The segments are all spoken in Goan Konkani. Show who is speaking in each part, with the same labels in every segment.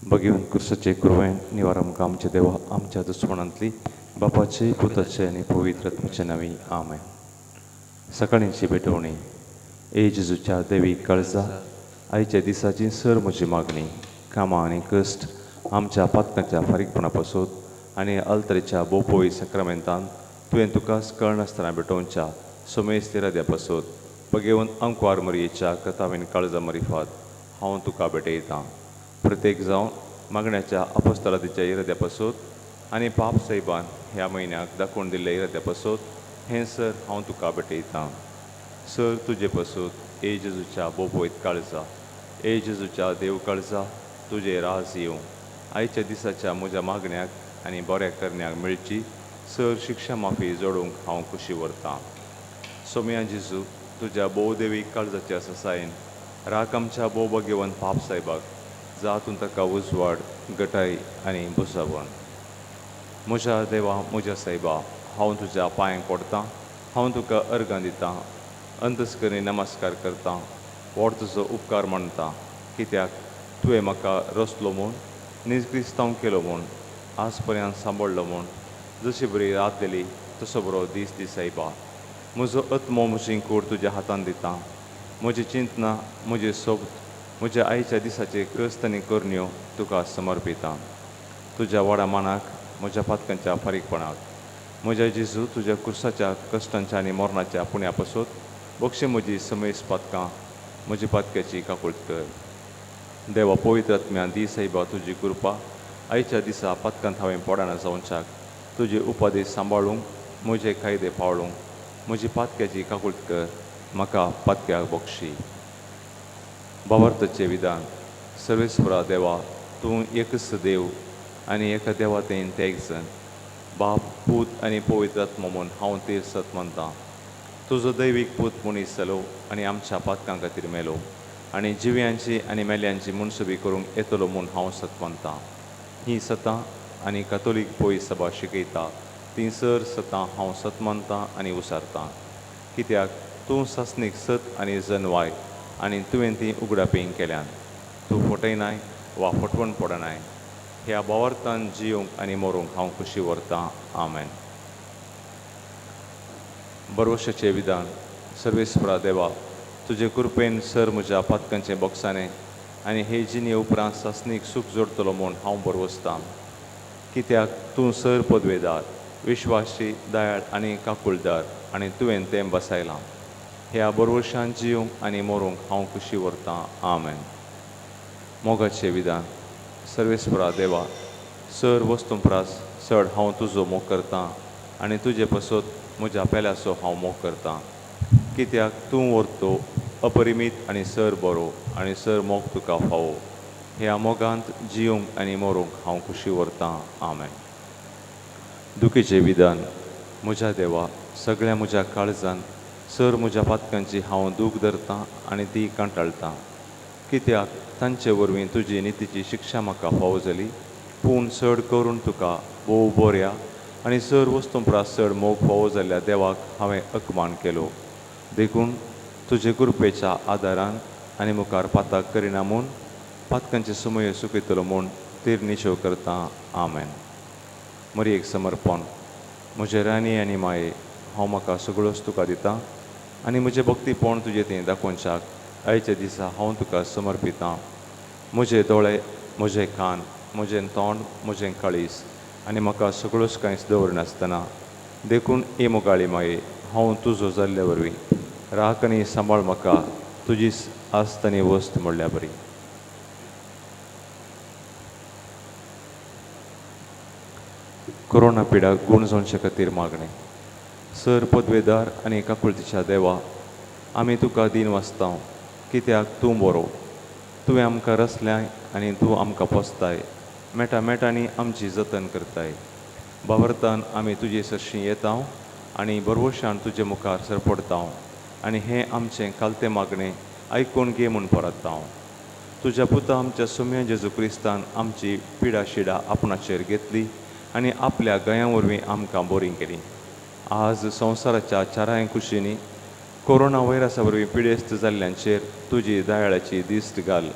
Speaker 1: भगीवन कुर्साचे कुरवें निवार आमकां आमच्या देवा आमच्या दुस्मणांतली बापाचे पुताचे आनी पवित्र आत्म्याचे नांवी आमेन. सकाळींची भेटवणी. ए जेजूच्या देवी काळजा, आयच्या दिसाची सर म्हजी मागणी कामां आनी कश्ट आमच्या पातकांच्या फारीकपणा पासत आनी अल्तरेच्या बोपोई सक्रमेंतान तुवें तुकाच कळनासतना भेटोवच्या सोमेस्त इराद्या पासत बगेवन अंकवार मरयेच्या कथावीन काळजा मरिफात हांव तुका भेटयतां. प्रत्येक जावन मागण्याच्या अपस्तलातीच्या इराद्या पासत आनी पाप साहेबान ह्या म्हयन्याक दाखोवन दिल्ल्या इराद्या पासत हें सर हांव तुका भेटयतां. सर तुजे पासत ए जेजूच्या बोपोयत काळजा, ए जेजूच्या देव काळजा, तुजें राज येवं. आयच्या दिसाच्या म्हज्या मागण्याक आनी बऱ्या करण्याक मेळची सर शिक्षा माफी जोडूंक हांव खुशी व्हरतां. सोम्या जेजू, तुज्या भोवदेवी काळजाच्या ससायेन राख आमच्या भोवभाग्यवंत पाप साहेबाक, जातून ताका उजवाड गटाय आनी बुसावण. म्हज्या देवा, म्हज्या सायबा, हांव तुज्या पांयांक पडटां, हांव तुका अर्गां दितां, अंतस्करी नमस्कार करतां, व्हड तुजो उपकार मानता, कित्याक तुवें म्हाका रचलो म्हूण, नीज क्रिस्तांव केलो म्हूण, आज पर्यंत सांबाळ्ळो म्हूण, जशी बरी रात दिली तसो बरो दीस दी सायबा. म्हजो आत्मो म्हजी कूड तुज्या हातान दिता. म्हजी चिंतना, म्हजे सोबत, म्हज्या आयच्या दिसाचे कश्ट आनी करण्यो तुका समर्पिता. तुज्या व्हडा मानाक, म्हज्या पातकांच्या फारीकपणाक, म्हज्या जेजू, तुज्या कुर्साच्या कश्टांच्या आनी मरणाच्या पुण्या पासत बक्षी म्हजी समेस पातकां, म्हजी पातक्याची काकूळट कर. देवा पवित्र आत्म्या, दी सायबा तुजी कृपा आयच्या दिसा पातकांत हांवें पडना जावच्याक, तुजे उपादेश सांबाळूंक, म्हजे कायदे पाळूंक, म्हजी पातक्याची काकूळट कर, म्हाका पातक्याक बक्षी. भावार्थाचें विधान. सर्वेस्वरा देवा, तूं एकच देव आनी एका देवा तेन तेग जण बाप, पूत आनी पवित्र आत्मो म्हूण हांव ते सत मानतां. तुजो दैवीक पूत मनीस जालो आनी आमच्या पातकां खातीर मेलो आनी जिव्यांची आनी मेल्यांची मुनसुबी करूंक येतलो म्हूण हांव सत मानतां. ही सतां आनी कातोलीक पय सभा शिकयता ती सर सतां हांव सत मानतां आनी उसारतां, कित्याक तूं सासणीक सत आनी जनवाय आनी तुवें ती उगडापींग केल्यान. तूं फटयनाय वा फटवण पडनाय. ह्या भावार्थान जियोंक आनी मरूंक हांव खुशी व्हरतां. आमेन. बरवशाचें विधान. सर्वेस्परा देवा, तुजे कृपेन सर म्हज्या पातकांचें बोगसाणें आनी हे जिणे उपरांत सासणीक सूख जोडटलो म्हूण हांव बरवसतां, कित्याक तूं सर पदवेदार, विश्वासी, दयाळ आनी काकुळदार आनी तुवें तें बसायलां. ह्या बरवशान जिवंक आनी मरूंक हांव खुशी व्हरतां. आमेन. मोगाचें विधान. सर्वेस्परा देवा, सर वस्तू प्रास चड हांव तुजो मोग करतां आनी तुजे पसत म्हज्या पेल्याचो हांव मोग करतां, कित्याक तूं व्हरतो अपरिमीत आनी सर बरो आनी सर मोग तुका फावो. ह्या मोगांत जिवंक आनी मरूंक हांव खुशी व्हरतां. आमेन. दुखीचें विधान. म्हज्या देवा, सगळ्या म्हज्या काळजान सर म्हज्या पातकांची हांव दूख धरतां आनी ती कंटाळटां, कित्याक तांचे वरवीं तुजी नितीची शिक्षा म्हाका फावो जाली. पूण चड करून तुका भोव बऱ्या आनी सर वस्तू प्रास चड मोग फावो जाल्ल्या देवाक हांवें अपमान केलो. देखून तुजे कृपेच्या आदारान आनी मुखार पाताक करिना म्हूण, पातकांचे समय सुकयतलो म्हूण तीर निशेव करतां. आमेन. मरयेक समर्पण. म्हजे राणी आनी माये, हांव म्हाका सगळोच तुका दितां आनी म्हजें भक्तीपण तुजें तें दाखोवच्याक आयच्या दिसा हांव तुका समर्पितां. म्हजे दोळे, म्हजे कान, म्हजें तोंड, म्हजें काळीज आनी म्हाका सगळोच कांयच दवरनासतना. देखून ए मोगाळी माये, हांव तुजो जाल्ले वरवीं राख आनी सांबाळ म्हाका तुजी आस्त आनी वस्त म्हणल्या बरी. कोरोना पिडाक गूण जावचे खातीर मागणें. सर पदवेदार आनी काकुळतीच्या देवा, आमी तुका दीन वाचता, कित्याक तूं बरो. तुवें आमकां रचल्याय आनी तूं आमकां पोसताय, मेटा मेटांनी आमची जतन करताय. भावार्थान आमी तुजे सरशीं येता आनी बरवशान तुजे मुखार सरपडता आनी हें आमचें कालतें मागणें आयकून घे म्हूण परतता. तुज्या पुता आमच्या सोम्या जेजू क्रिस्तान आमची पिडा शिडा आपणाचेर घेतली आनी आपल्या गयां वरवीं आमकां बरी केली. आज संवसाराच्या चारांय कुशींनी कोरोना व्हायरसा वरवीं पिडेस्त जाल्ल्यांचेर तुजी दयाळाची दिश्ट घाल.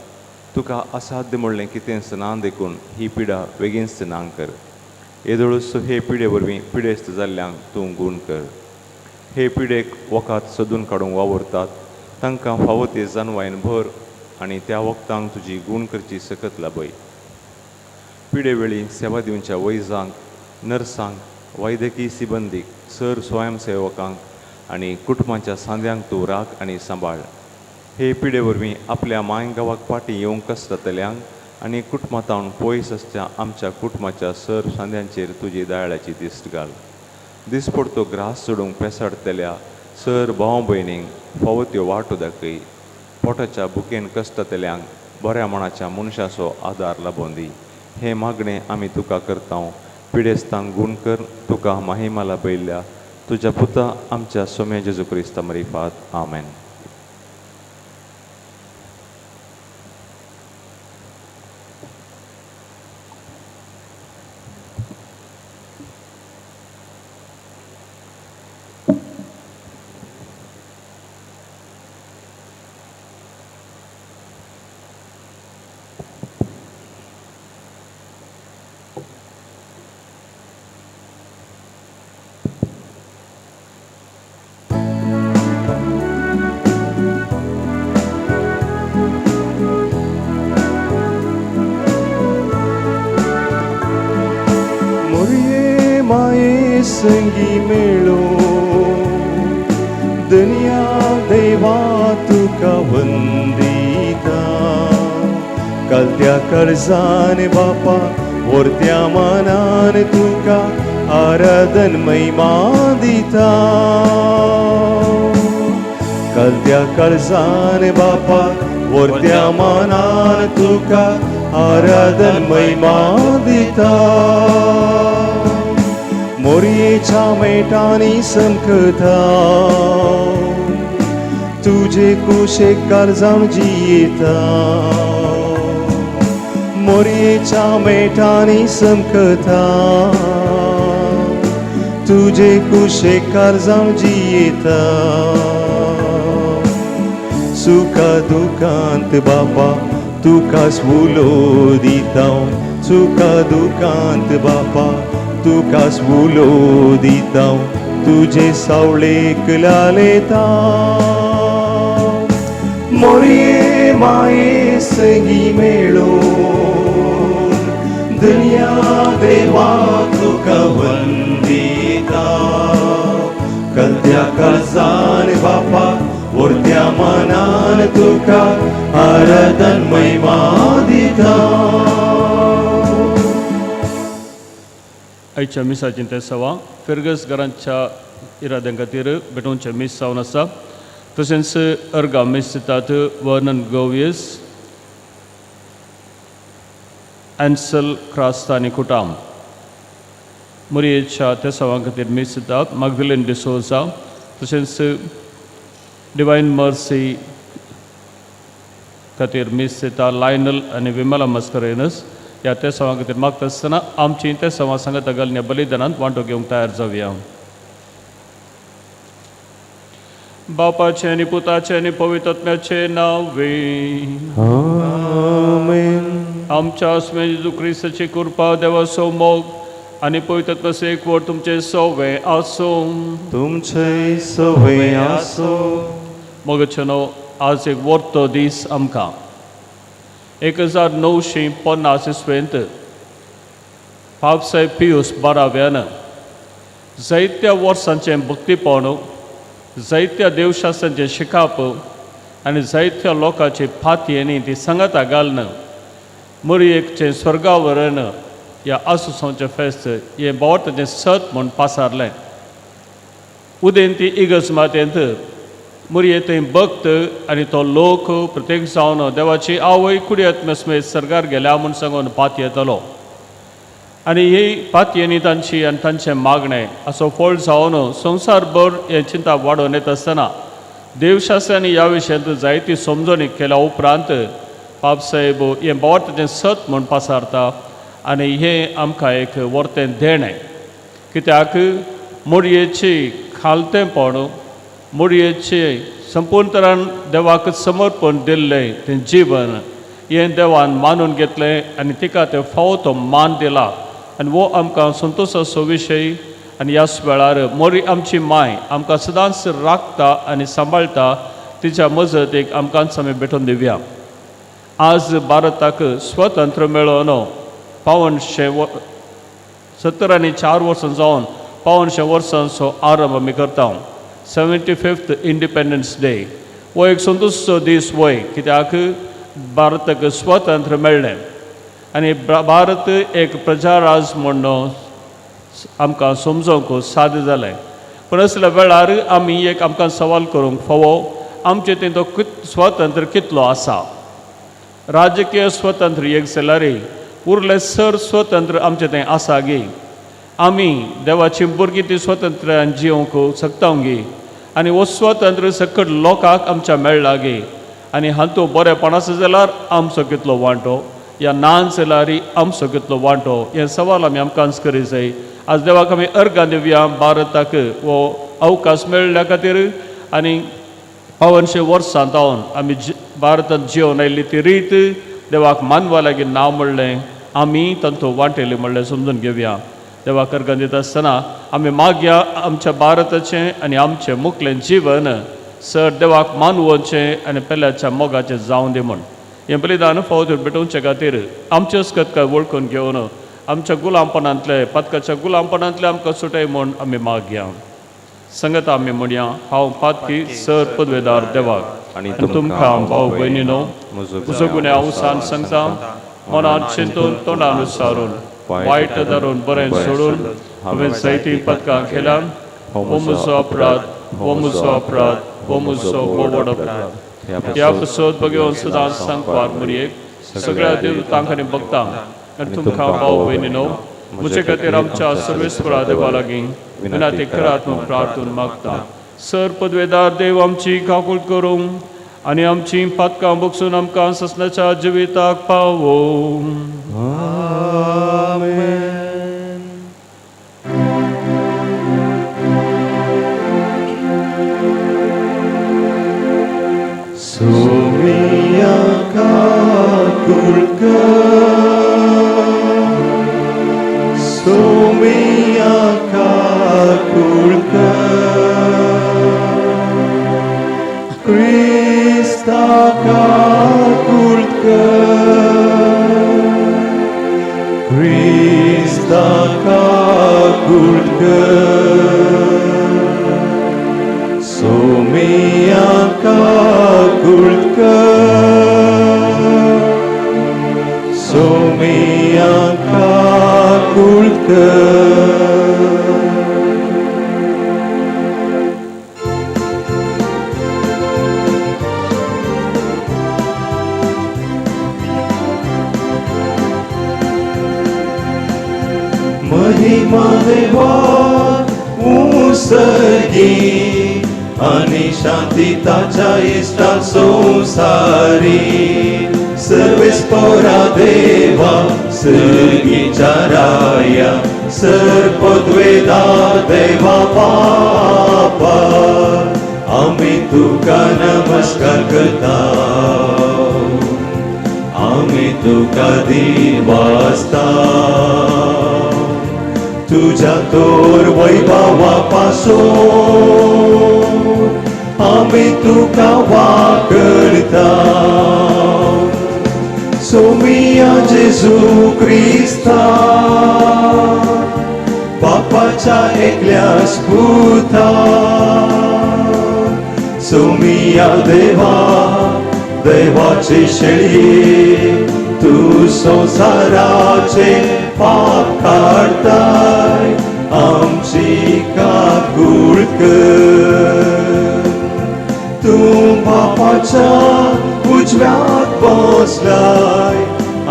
Speaker 1: तुका असाध्य म्हणलें कितेंच ना देखून ही पिडा बेगीनच ना कर. येदोळूच हे पिडे वरवीं पिडेस्त जाल्ल्यांक तूं गूण कर. हे पिडेक वखद सोदून काडूंक वावुरतात तांकां फावो ते जानवायन भर आनी त्या वखदांक तुजी गूण करची सकत लाभय. पिडे वेळी सेवा दिवच्या वैजांक, नर्सांक, वैद्यकीय सिबंदीक, सर स्वयंसेवकांक आनी कुटुंबाच्या सांद्यांक तूं राख आनी सांबाळ. हे पिडे वरवीं आपल्या मांय गांवाक फाटीं येवंक कश्टातल्यांक आनी कुटुंबांतावन पयस आसच्या आमच्या कुटुंबाच्या सर सांद्यांचेर तुजी दयाळाची दिश्ट घाल. दिसपडतो ग्रास सोडूंक पेसाडतल्या सर भाव भयणींक फावो त्यो वाटो दाखय. पोटाच्या भुकेन कश्टातल्यांक बऱ्या मनाच्या मनशाचो आदार लाबोवन दी. हें मागणें आमी तुका करता. पिडेस्तांक गूण कर तुका महिमा लाभयल्ल्या तुज्या पुता आमच्या सोम्या जेजू क्रिस्ता मरिफात. आमेन.
Speaker 2: मोरये माये संगी मेळो, दुनिया देवा तुका वंदिता. कलत्या कर्जान बापा वरत्या मनान तुका आराधन महिमा दिता. कलत्या कर्जान बापा वरत्या मनान तुका आराधन महिमा दिता. मोरयेच्या मेटांनी समकता, तुजे कुशेक काळजान जियेता. मोरयेच्या मेटांनी समकता, तुजे कुशेक काळजान जियेता. सुखा दुखांत बापा तुका उलो दिता, सुखा दुखांत बापा तुका उलो दिता. तुजे सावळेक लालेता, मोरये माये संगी मेळो, दुनिया देवा तुका वंदिता. कलत्या काळजान बापा वरत्या मनान तुका आराधन महिमा दिता.
Speaker 3: आयच्या मिसाचें तें सवा फिर्गस घरांच्या इराद्यां खातीर भेटोवचें मीस जावन आसा. तशेंच अर्गा मीस दितात वर्नन गोवियस, एन्सल क्रास्ता आनी कुटाम. मुरयेच्या त्या सवां खातीर मीस दितात मागदिलेन डिसोजा. तशेंच डिवायन मर्सी खातीर मीस दिता लायनल आनी विमला मस्करेनस. ह्या त्या सवां खातीर मागता आसतना आमची त्या सवां सांगता घालून बलिदानांत वांटो घेवंक तयार जावया. बापाचें आनी पुताचें आनी पवित्र आत्म्याचें नांव.
Speaker 2: आमेन.
Speaker 3: आमच्या स्वामी जेजू क्रिस्ताची कृपा, देवाचो मोग आनी पवित्र आत्म्याचो एकवट तुमचें सवें आसूं.
Speaker 2: तुमचे सवय आसो.
Speaker 3: मोगाचेनो, आज एक वर्तो दीस आमकां. 1950 इसवेंत पापसाहेब पियूस बाराव्यान जायत्या वर्सांचें भक्तीपण, जायत्या देवशास्त्रांचें शिकाप आनी जायत्या लोकांची फातयेनी ती सांगाता घालून मुरयेकचें स्वर्गावरण ह्या आसुसांवचें फेस्त हें बोवार्थाचें सत म्हूण पासारलें. उदेंती इगर्ज मातेंत मुरये थंय भक्त आनी तो लोक प्रत्येक जावन देवाची आवय कुडी आत्मस्मेत सर्गार गेल्या म्हूण सांगून पात येतलो आनी ही पातयेनी तांची आनी तांचें मागणें असो फळ जावन संवसारभर हें चिंता वाडोवन येत आसतना देवशास्त्रांनी ह्या विशयांत जायती समजणी केल्या उपरांत पापसाहेब हें बोवार्थाचें सत म्हूण पासारता आनी हें आमकां एक वर्तें देणें. कित्याक मोडयेची खालतेंपण, मोडयेचे संपूर्ण तरान देवाक समर्पण दिल्लें तें जीवन हें देवान मानून घेतलें आनी तिका ते फावो तो मान दिला आनी हो आमकां संतोशाचो विशय. आनी ह्याच वेळार मोरी आमची माय आमकां सदांच राखता आनी सांबाळटा, तिच्या मजतीक आमकांच आमी भेटून दिवया. आज भारताक स्वतंत्र मेळोवन 74 वर्सां जावन 85 वर्सांचो आरंभ आमी करता. 75th independence day हो एक संतोशचो दीस वय, कित्याक भारताक स्वतंत्र मेळ्ळें आनी भारत एक प्रजाराज म्हूण आमकां समजोवंक साध्य जालें. पूण असल्या वेळार आमी एक आमकां सवाल करूंक फावो, आमचे थंय तो स्वतंत्र कितलो आसा? राजकीय स्वतंत्र एक जाल्यार उरले सर स्वतंत्र आमचे थंय आसा गी? आमी देवाची भुरगीं ती स्वतंत्रान जिवंक शकता गी? आनी हो स्वतंत्र सकट लोकांक आमच्या मेळ्ळा गी? आनी हातूंत बरेंपण आसा जाल्यार आमचो कितलो वांटो, या ना जाल्यार आमचो कितलो वांटो, हें सवाल आमी आमकांच करी जाय. आज देवाक आमी अर्गां दिवया भारताक हो अवकाश मेळ्ळ्या खातीर आनी 85 वर्सां जावन आमी भारतांत जिवन आयिल्ली ती रीत देवाक मानवा लागीं नांव म्हणलें आमी तांतूं वांटेली म्हणलें समजून घेवया. देवाक अर्गां दिता आसतना आमी मागया आमच्या भारताचें आनी आमचें मुखलें जिवन सर देवाक मानवचें आनी पेल्याच्या मोगाचें जावं दी म्हूण. हें बलिदान फावो भेटोवचे खातीर आमच्योच कथका वळखून घेवन आमच्या गुलामपणांतले पातकाच्या गुलामपणांतले आमकां सुटय म्हूण आमी मागया. संगत आमी म्हणया, हांव पातकी सर पदवेदार देवाक आनी तुमकां भाव भयणीनो म्हजो गुन्यांव सांग सांगता, मनान चिंतून तोंडान सारून वायट धरून बरें सोडून हांवें जायतीं पदकां केल्यान. हो म्हजो अपराध, हो म्हजो अपराध, हो म्हजो व्हड अपराध. ह्या पसत भगवंत सदांच सांगपाक मुरयेक सगळ्या देवतांक आनी भक्तांक आनी तुमकां भाव भयणीनो म्हजे खातीर आमच्या सर्वेस्परा देवा लागीं विनाती करात म्हूण प्रार्थून मागता. सर पदवेदार देव आमची काकूट करूंक आनी आमची पातकां बगसून आमकां ससनाच्या जिविताक पावोवं.
Speaker 2: आमेन. सोमिया काकुळ कर, सोमिया काकुळ कर, क्रिस्ता काकुळ कर, क्रिस्ता काकुळ कर, सोमिया काकुळ कर, सोमिया काकुळ कर. महिमा देवा उसगी आणि शांती ताच्या इश्टा संसारी. सर्वेस्पोरा देवा सर्गीच्या राया, सर पदवेदा देवा बापा, आमी तुका नमस्कार करता, आमी तुका दिवासता. तुझ्या तोर वैभवा पासून आमी तुका वाकडता. सोमिया जेजू क्रिस्ता, बापाच्या एकल्या स्पुता, सोमिया देवा देवाचे शेळये, तू संसाराचे पाप काडताय, आमची काकूळ कर. तूं बापाच्या उजव्यात बसलाय,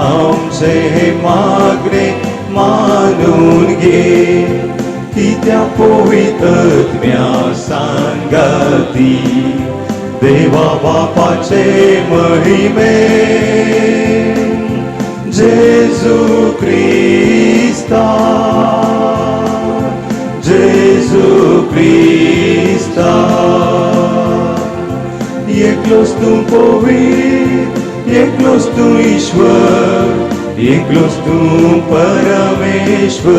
Speaker 2: आमचे हे मागणे मानून घे, कित्या पवित्रत्म्या सांगाती देवा बापाचे महिमे. जेजू क्रिस्ता, जेजू क्रिस्ता, एकलोच तूं पवित्र, एकलोच तूं ईश्वर, एकलोच तूं परमेश्वर.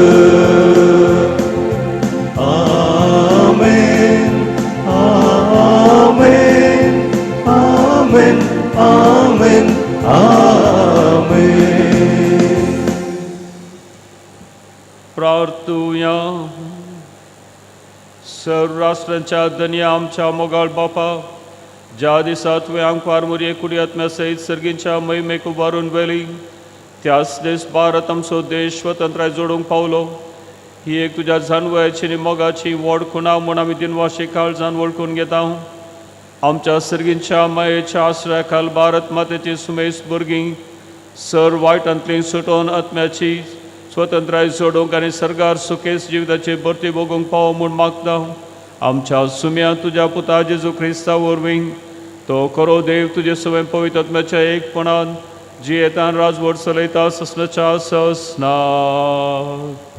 Speaker 2: आमेन, आमेन, आमेन, आमेन, आमेन.
Speaker 3: प्रार्थुया. सर्व राष्ट्रांच्या धनया, आमच्या मोगाळ बापा, ज्या दिसा तुवें आमकां मोरये कुडी आत्म्या सयत सर्गींच्या महिमेक उबारून व्हेली, त्याच दीस भारत आमचो देश स्वतंत्राय जोडूंक पावलो. ही एक तुज्या जानवयाची आनी मोगाची व्हड खुणा म्हूण आमी दिनवाशी काळजान वळखून घेता. आमच्या सर्गींच्या मायेच्या आश्रया खाल भारत मातेची सुमेस भुरगीं सर वायटांतली सुटोवन आत्म्याची स्वतंत्राय जोडूंक आनी सरकार सुखेस जिविताची भरती भोगूंक पावो म्हूण मागता. आमच्या सुम्या तुज्या पुता जेजू क्रिस्ता वरवीं. तो खरो देव, तुजे सवय पवित्र आत्म्याच्या एकपणान जियेतान राजवट चलयता ससनाच्या ससना.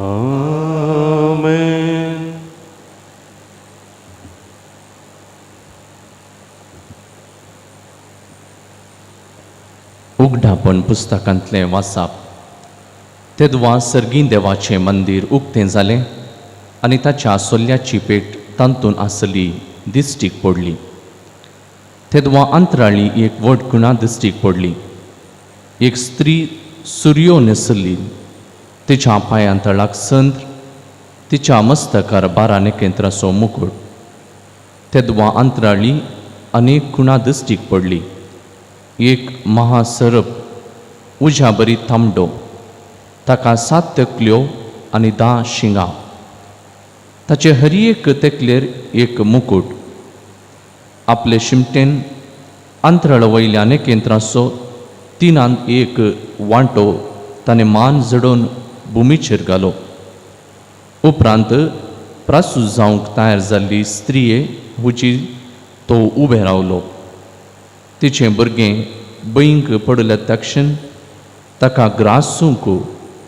Speaker 2: आमेन.
Speaker 4: उगडापण पुस्तकांतलें वासाप. तेदवा सर्गीं देवाचें मंदीर उक्तें जालें आनी ताच्या सोल्याची पेट तातूंत आसली दिश्टीक पडली. तेदवा अंतराळी एक व्हड खुणा दिश्टीक पडली. एक स्त्री सुरयो न्हेसली, तिच्या पांयां तळाक संद्र, तिच्या मस्तकार 12 नेकेंत्राचो मुकूट. तेदवा अंतराळी अनेक खुणा दिश्टीक पडली. एक महासरप उज्या बरी तांबडो, ताका 7 तकल्यो आनी 10 शिंगां, ताचे हर एक तकलेर एक मुकूट. आपले शिमटेन अंतराळ वयल्या नेकेंत्राचो 1/3 वांटो ताणें मान जडोवन भुमीचेर घालो. उपरांत प्रासूत जावंक तयार जाल्ली स्त्रिये हुजी तो उबें रावलो. तिचें भुरगें बंयक पडल्या तक्षण ताका ग्रासूंक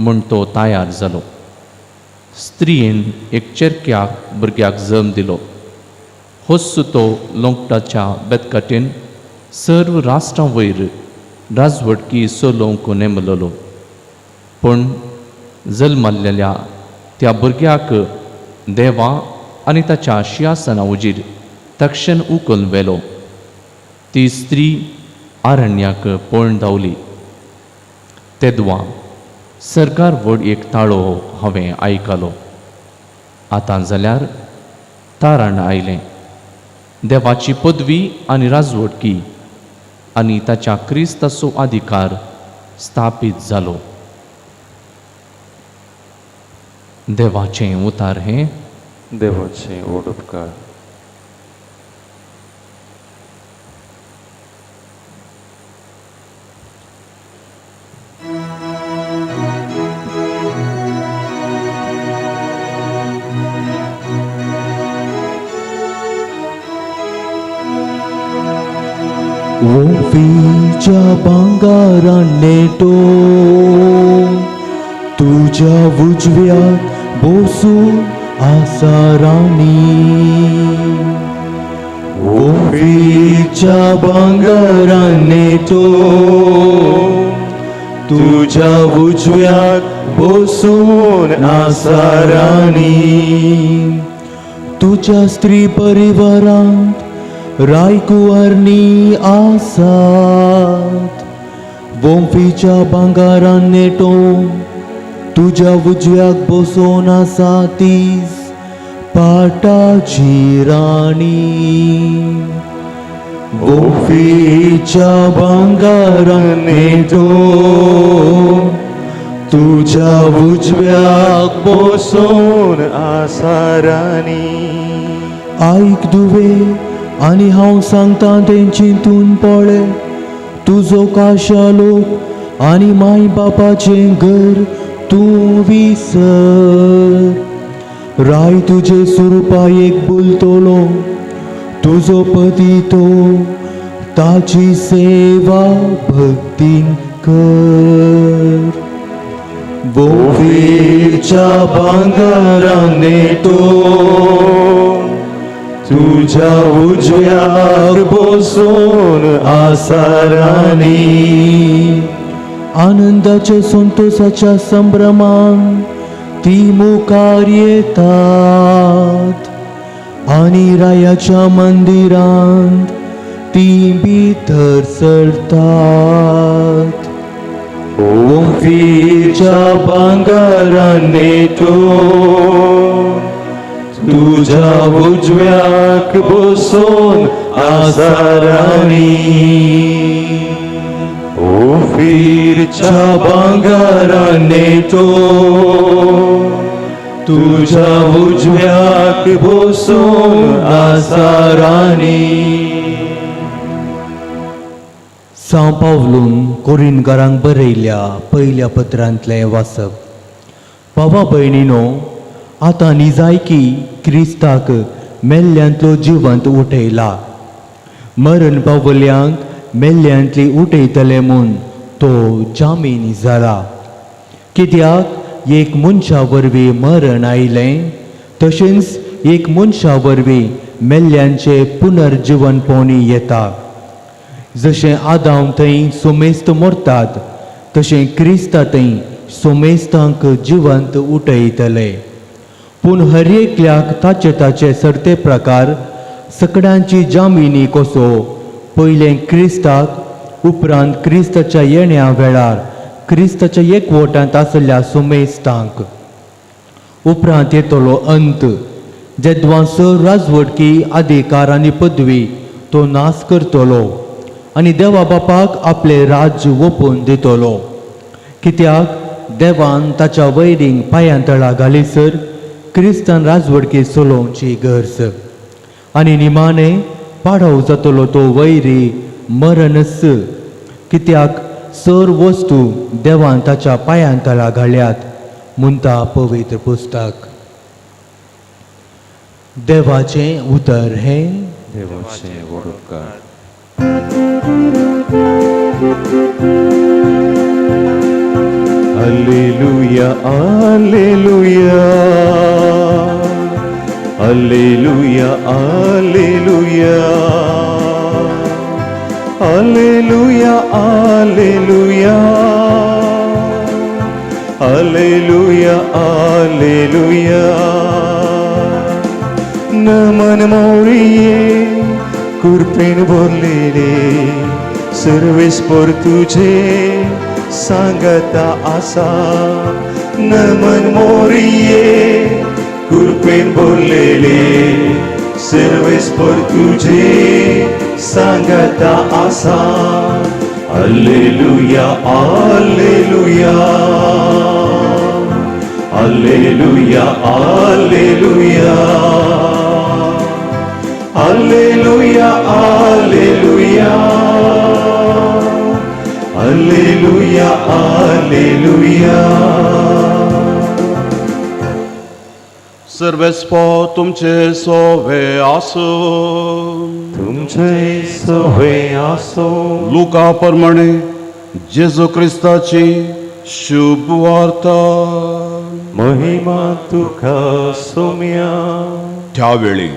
Speaker 4: म्हूण तो तयार जालो. स्त्रियेन एक चेरक्या भुरग्याक जल्म दिलो. होच तो लोंकटाच्या बेतकाटेन सर्व राष्ट्रां वयर राजवटकी चलोवंक नेमलेलो. पूण जल्मल्ल्या त्या भुरग्याक देवा आनी ताच्या शिंयासना उजीर तक्षण उखलून व्हेलो. ती स्त्री आरण्याक पळून धांवली. तेदवा सरकार व्हड एक ताळो हांवें आयकलो. आतां जाल्यार तारण आयलें. देवाची पदवी आनी राजवटकी आनी ताच्या क्रिस्ताचो अधिकार स्थापीत जालो. देवाचें उतार हें.
Speaker 1: देवाचें व्हड उपकार.
Speaker 2: ओफीच्या भांगारान नेटो तुज्या उजव्याक बसून आसा राणी. ओफीच्या भांगारान नेटो तुज्या उजव्याक बसून आसा राणी. तुज्या स्त्री परिवारांत रायकुवारनी आसात. वोंफीच्या भांगारान नेटो तुज्या उजव्याक बसून आसा तीस पाटाची राणी. वोंफीच्या भांगारान नेटो तुज्या उजव्याक बसून आसा राणी. आयक दुवे आनी हांव सांगता तें चिंतून पळय. तुजो काशा लोक आनी माय बापाचें घर तूं विसर. राय तुजे सुरपायेक बोलतलो तुजो पती तो ताची सेवा भक्तीन कर. वोफीच्या भांगारान नेटो तुज्या उजव्याक बसून आसारानी आनंदाच्या संतोषाच्या संभ्रमान ती मुखार येतात आनी रायाच्या मंदिरांत ती भितर सरतात. ओंफीच्या भांगरान न्हेटून तुज्या उजव्याक बसून आसारानी ओफीरच्या भांगरान न्हेटून तुज्या उजव्याक बसून आसारानी. सांव पावलून कोरिनकारांक बरयल्या पयल्या पत्रांतलें वाचप. बाबा भयणीनो, आतां निजायकी क्रिस्ताक मेल्ल्यांतलो जिवंत उठयला. मरण पावल्यांक मेल्ल्यांतली उठयतले म्हूण तो जामीन जाला. कित्याक एक मनशा वरवीं मरण आयलें, तशेंच एक मनशा वरवीं मेल्ल्यांचें पुनर्जिवनपणी येता. जशें आदांव थंय सोमेस्त मरतात, तशें क्रिस्ता थंय सोमेस्तांक जिवंत उठयतले. पूण हर एकल्याक ताचे ताचे सरते प्रकार सगळ्यांची जामिनी कसो पयलें क्रिस्ताक, उपरांत क्रिस्ताच्या येण्या वेळार क्रिस्ताच्या एकवटांत आशिल्ल्या सुमेस्तांक. उपरांत येतलो अंत, जेद्वां सर राजवटकी अधिकार आनी पदवी तो नाश करतलो आनी देवा बापाक आपलें राज्य ओंपून दितलो. कित्याक देवान ताच्या वैरींक पांयां तळा घालीसर क्रिस्तान राजवटकी चलोवची गरज. आनी निमाणें पाडव जातलो तो वैरी मरणच. कित्याक सर वस्तू देवान ताच्या पांयां तळा घाल्यात म्हणटा पवित्र पुस्तक. देवाचें उतर हें.
Speaker 1: देवाचे व्हड उपकार. Alleluia, alleluia, alleluia, alleluia, alleluia, alleluia, alleluia, alleluia. नमन मोरिये कृपेन भरलेले, सर्वेस्पर तुझे सांगता आसा. नमन मोरिये कृपेन भरलेले, सर्वेस्पर तुझे सांगता आसा. Alleluia, alleluia, alleluia, alleluia, alleluia, alleluia, alleluia, alleluia.
Speaker 5: सर्वेस्पर तुमचे सोवे आसूं.
Speaker 1: तुमचे सवे आसो.
Speaker 5: लुका प्रमाणे जेजू क्रिस्ताची शुभ वार्ता.
Speaker 1: महिमा तुका सोम्या.
Speaker 5: त्या वेळी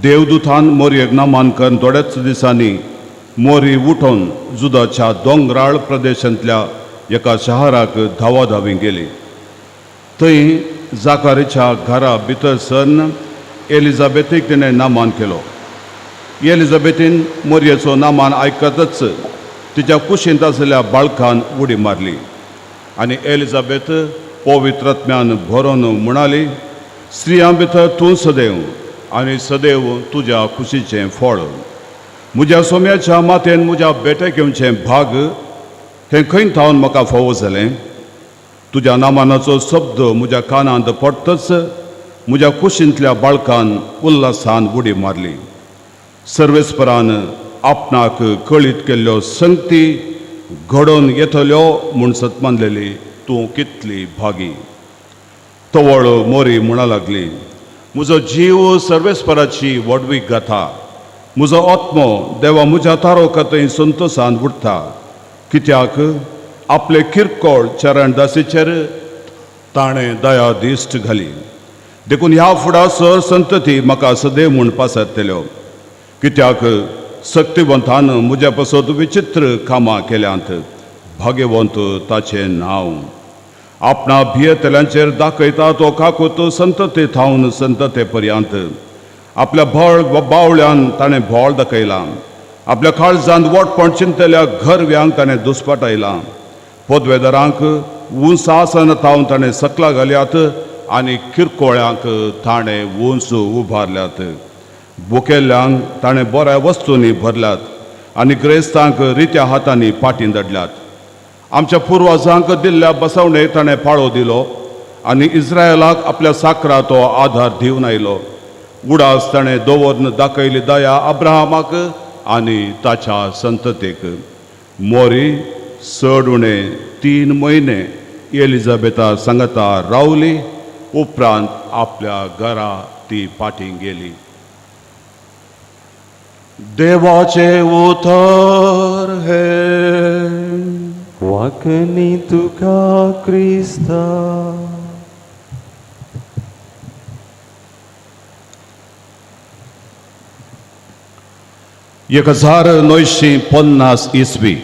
Speaker 5: देवदूतान मोरयेक नामान करून थोड्याच दिसांनी मोरी उठोवन जुदाच्या दोंगराळ प्रदेशांतल्या एका शहराक धांवाधावी गेली. थंय जाकारीच्या घरा भितर सरन एलिझाबेथीक तिणें नामान केलो. एलिझाबेथीन मोरयेचो नामान आयकतच तिच्या कुशींत आशिल्ल्या बाळकान उडी मारली आनी एलिझाबेथ पवित्रत्म्यान भरोन म्हणाली, स्त्रियां भितर तूं सदैव आनी सदैव तुज्या खुशीचें फळ. म्हज्या सोम्याच्या मातेन म्हज्या बेटेक येवचें भाग हें खंय थावन म्हाका फावो जालें? तुज्या नामानाचो शब्द म्हज्या कानांत पडटच म्हज्या कुशींतल्या बाळकान उल्हासान उडी मारली. सर्वेस्परान आपणाक कळीत केल्ल्यो संगती घडोवन येतल्यो म्हूण सतमानलेली तूं कितली भागी. तवळ मोरी म्हणा लागली, म्हजो जीव सर्वेस्पराची व्हडवीक गाथा. म्हजो आत्मो देवा म्हज्या तारोका थंय संतोसान उठता. कित्याक आपले किरकोळ चरणदासीचेर ताणें दया दिश्ट घाली. देखून ह्या फुडा सर संतती म्हाका सदैव म्हूण पासरतल्यो, कित्याक सक्तिवंतान म्हज्या पासत विचित्र कामां केल्यांत. भाग्यवंत ताचें नांव. आपणा भियेतल्यांचेर दाखयता तो काकूत संतते थावन संतते पर्यंत. आपल्या भळ बावळ्यान ताणें भोळ दाखयलां. आपल्या काळजांत वटपण चिंतल्या घरव्यांक ताणें दुस्पाटायलां. पदवेदारांक उंच आसन थावन ताणें सकला घाल्यात आनी किरकोळ्यांक ताणें उंच उबारल्यात. बुकेल्ल्यांक ताणें बऱ्या वस्तूंनी भरल्यात आनी ग्रेस्तांक रित्या हातांनी पाटीं धाडल्यात. आमच्या पुर्वजांक दिल्ल्या बसवणेक ताणें पाळो दिलो आनी इस्रायलाक आपल्या साकरा तो आधार दिवन आयलो. उडास ताणें दवरून दाखयली दया अब्राहमाक आनी ताच्या संततेक. मोरी चड उणें 3 म्हयने एलिजाबेथा सांगता रावली. उपरांत आपल्या घरा ती फाटीं गेली. देवाचें उतर हें.
Speaker 1: वाकनी तुका क्रिस्ता.
Speaker 5: 1950 इसवी,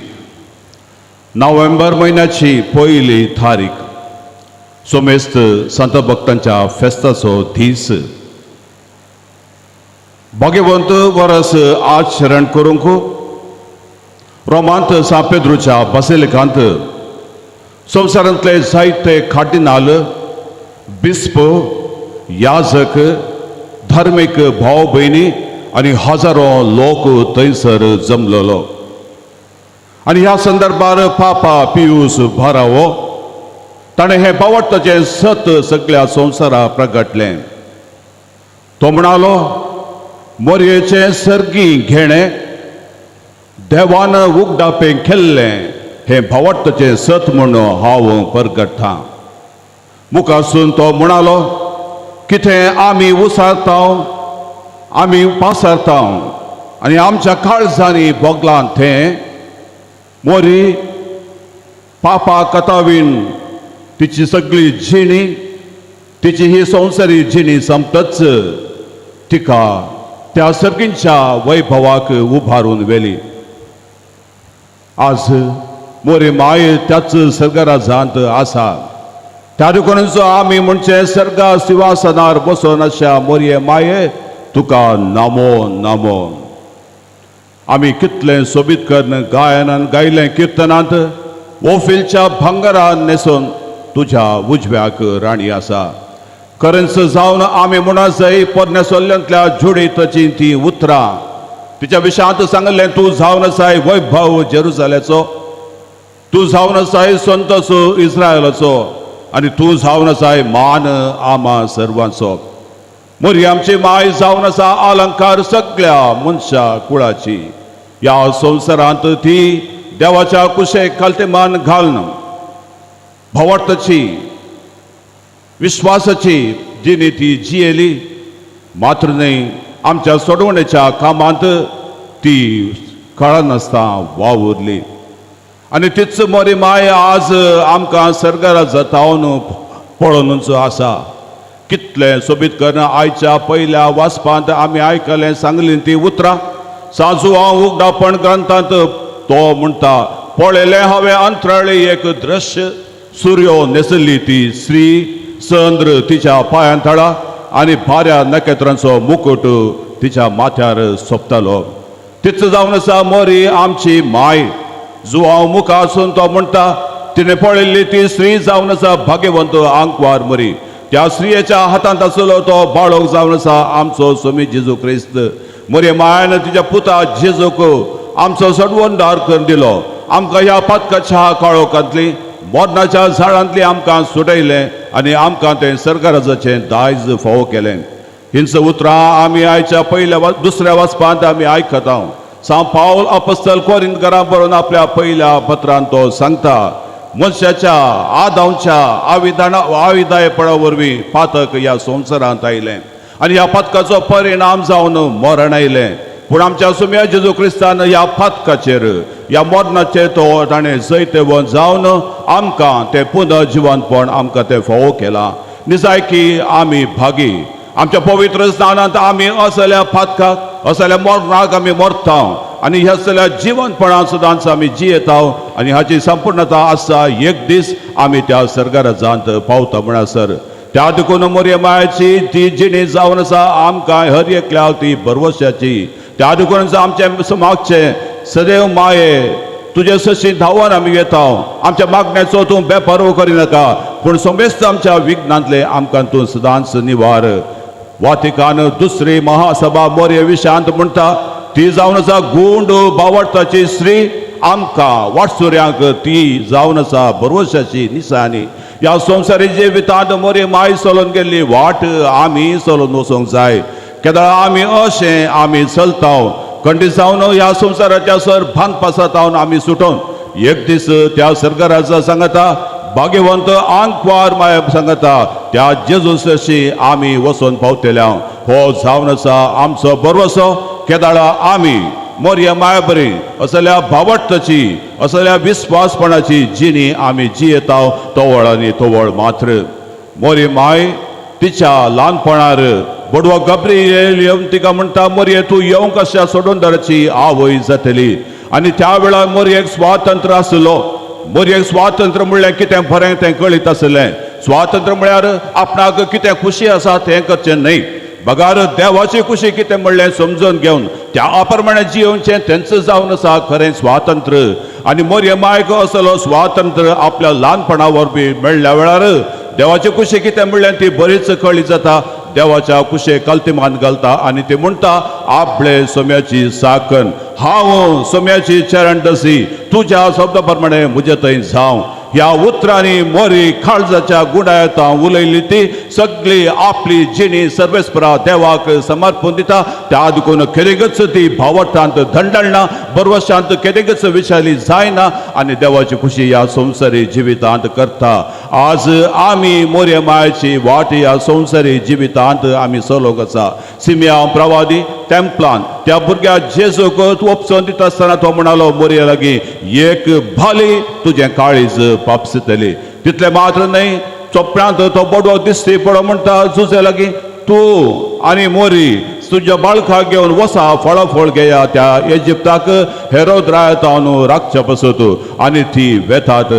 Speaker 5: नोव्हेंबर म्हयन्याची पयली तारीख, सोमेस्त संत भक्तांच्या फेस्ताचो दीस. भाग्यवंत वरस आचरण करूंक रोमांत सांत पेद्रूच्या बासिलिकांत संवसारांतले जायते कार्दिनाल, बिस्प, याजक, धार्मीक भाव भयणी आनी हजारो लोक थंयसर जमलेलो. आनी ह्या संदर्भार पापा पियूस बारावो ताणें हें बावडटाचें सत सगळ्या संवसारा प्रगटलें. तो म्हणालो, मोरयेचें सर्गी घेणें देवान उगडापें केल्लें हें भावार्थाचें सत म्हूण हांव परगट्टां. मुखासून तो म्हणालो, कितें आमी उसारता, आमी पासारता आनी आमच्या काळजांनी भोगलां तें मोरी पापा कथावीन तिची सगळी जिणी, तिची ही संवसारी जिणी सोंपतच तिका त्या सर्गींच्या वैभवाक उबारून व्हेली. आज मोरी माय त्याच सर्गराजांत आसा. त्या देखूनच आमी म्हणचे सर्गा सिंहासनार बसून अशा मोरये माये तुका नमो नमो. आमी कितलें सोबीत करून गायनान गायलें किर्तनांत, ओफिलच्या भांगरान न्हेसून तुज्या उजव्याक राणी आसा. खरेंच जावन आमी म्हणा जाय पोरण्या सोल्ल्यांतल्या जुडीताची ती उतरां तिच्या विशयांत सांगलें, तूं जावन आसाय वैभव जेरुजाल्याचो, तूं जावन आसाय संतोसो इस्रायलाचो आनी तूं जावन आसाय मान आमा सर्वांचो. मोरी आमची माय जावन आसा अलंकार सगळ्या मनशा कुळाची. ह्या संवसारांत ती देवाच्या कुशेक खालते मान घालून भावार्थाची विश्वासाची जिणी ती जियेली. मात्र न्हय, आमच्या सोडवणेच्या कामांत ती कळनासतना वावुरली. आनी तीच मोरी माय आज आमकां सर्गारा जातावन पळोवनूच आसा. कितलें सोबीत करून आयच्या पयल्या वाचपांत आमी आयकलें, सांगलीं ती उतरां. साजू हांव उगडापण ग्रंथांत तो म्हणटा, पळयलें हांवें अंतराळी एक दृश्य, सुर्यो न्हेसली ती स्त्री, चंद्र तिच्या पांयां तळा आनी बाऱ्या नखेत्रांचो मुकुट तिच्या माथ्यार सोंपतालो. तीच जावन आसा मोरी आमची माय. जुवांव मुखार आसून तो म्हणटा, तिणें पळयल्ली ती स्त्री जावन आसा भाग्यवंत आंकवार मोरी. त्या स्त्रियेच्या हातांत आसलो तो बाळक जावन आसा आमचो स्वामी जेजू क्रिस्त. मोरे मायान तिच्या पुता जेजूक आमचो सडवणदार करून दिलो. आमकां ह्या पातकाच्या काळोखांतली मरणाच्या झाडांतली आमकां सुटयलें आनी आमकां तें सरकाराचें दायज फावो केलें. हिंच उतरां आमी आयच्या पयल्या दुसऱ्या वाचपांत आमी आयकता. सांत पावल अपस्तल कोरिंतकारां बरोवन आपल्या पयल्या पत्रांत तो सांगता, मनशाच्या आदांवच्या आविदाना आविदायपणा वरवीं पातक ह्या संवसारांत आयलें आनी ह्या पातकाचो परिणाम जावन मरण आयलें. पूण आमच्या सुम्या जेजू क्रिस्तान ह्या पातकाचेर ह्या मरणाचेर तो ताणें जैतवंत जावन आमकां तें पुनर्जिवंतपण आमकां तें फावो केलां. निजायकी आमी भागी आमच्या पवित्र स्नानांत आमी असल्या फातकाक असल्या मरणाक आमी मरता आनी ह्या सगळ्या जिवनपणान सदांच आमी जियेता आनी हाची संपूर्णता आसा एक दीस आमी त्या सर्गाराजांत पावता म्हणसर. त्या देखून मोरये मायाची ती जिणी जावन आसा आमकां हर एकल्याक ती भरवशाची. त्या देखून आमचे मागचे सदैव माये तुजे सशी धांवन आमी येता. आमच्या मागण्याचो तूं बेपारव करिनाका पूण समेस्त आमच्या विघ्नांतले आमकां तूं सदांच निवार. वातिकान दुसरी महासभा मोरये विशांत म्हणटा ती जावन आसा गुंड बावडताची स्त्री आमकां वाटसुऱ्यांक ती जावन आसा भरवशाची निशाणी. ह्या संवसारी जिवितांत मोरये माय चलोवन गेल्ली वाट आमी चलोवन वचूंक जाय. केदळा आमी अशें आमी चलता खंडीत जावन ह्या संवसाराच्या सर भांद आमी सुटोवन एक दीस त्या सरकाराचा सांगता भाग्यवंत आंकवार माय सांगता त्या जेजूशी आमी वचून पावतल्या. हो जावन आसा आमचो भरवसो. केदाळा आमी मोरया माया बरी असल्या भावटची असल्या विस्वासपणाची जिणी आमी जियेता तवळ आनी तवळ मात्र. मोरी माय तिच्या ल्हानपणार बडवो गब्रिएल येवन तिका म्हणटा मोरये तूं येवंक अशा सोडून दराची आवय जातली. आनी त्या वेळार मोरयेक स्वातंत्र्य आसलो. मोरयेक स्वातंत्र्य म्हणल्यार कितें बरें तें कळीत आसलें. स्वातंत्र्य म्हळ्यार आपणाक कितें खुशी आसा तें करचें न्हय बगार देवाची खुशी कितें म्हणलें समजून घेवन त्या प्रमाणे जियोवचें तेंच जावन आसा खरें स्वातंत्र्य. आनी मोरये मायक असलो स्वातंत्र्य आपल्या ल्हानपणा वरवीं मेळ्ळ्या वेळार देवाची खुशी कितें म्हणलें ती बरीच कळी जाता. देवाच्या कुशेक कल्तिमान घालता आनी ती म्हणटा आपले सोम्याची साकन हांव सोम्याची चरण दसी तुज्या शब्दा प्रमाणे म्हजे थंय जावं. ह्या उतरांनी मोरी काळजाच्या गुणायता उलयली ती सगळी आपली जिणी सर्वेस्परा देवाक समर्पण दिता. त्या देखून खेरीगच ती भावटांत धंडळना बरवशांत खेरीगच विशाली जायना आनी देवाची खुशी ह्या संवसारी जिवितांत करता. आज आमी मोरये मायाची वाट ह्या संवसारी जिवितांत आमी चलोवंक आसा. सिमिया प्रवादी तेम्पलान त्या भुरग्या जेजूक ओपसोन दिता आसतना तो म्हणालो मोरये लागीं एक भाली तुजें काळीज पापसितली. तितलें मात्र न्हय चोपड्यांत तो बडवो दिसती पडो म्हणटा जुजे लागीं तूं आनी मोरी तुज्या बाळकाक घेवन वसा फळाफळ घेया त्या इजिप्ताक हेरोद रायतावन राखच्या पसत आनी ती वेतात.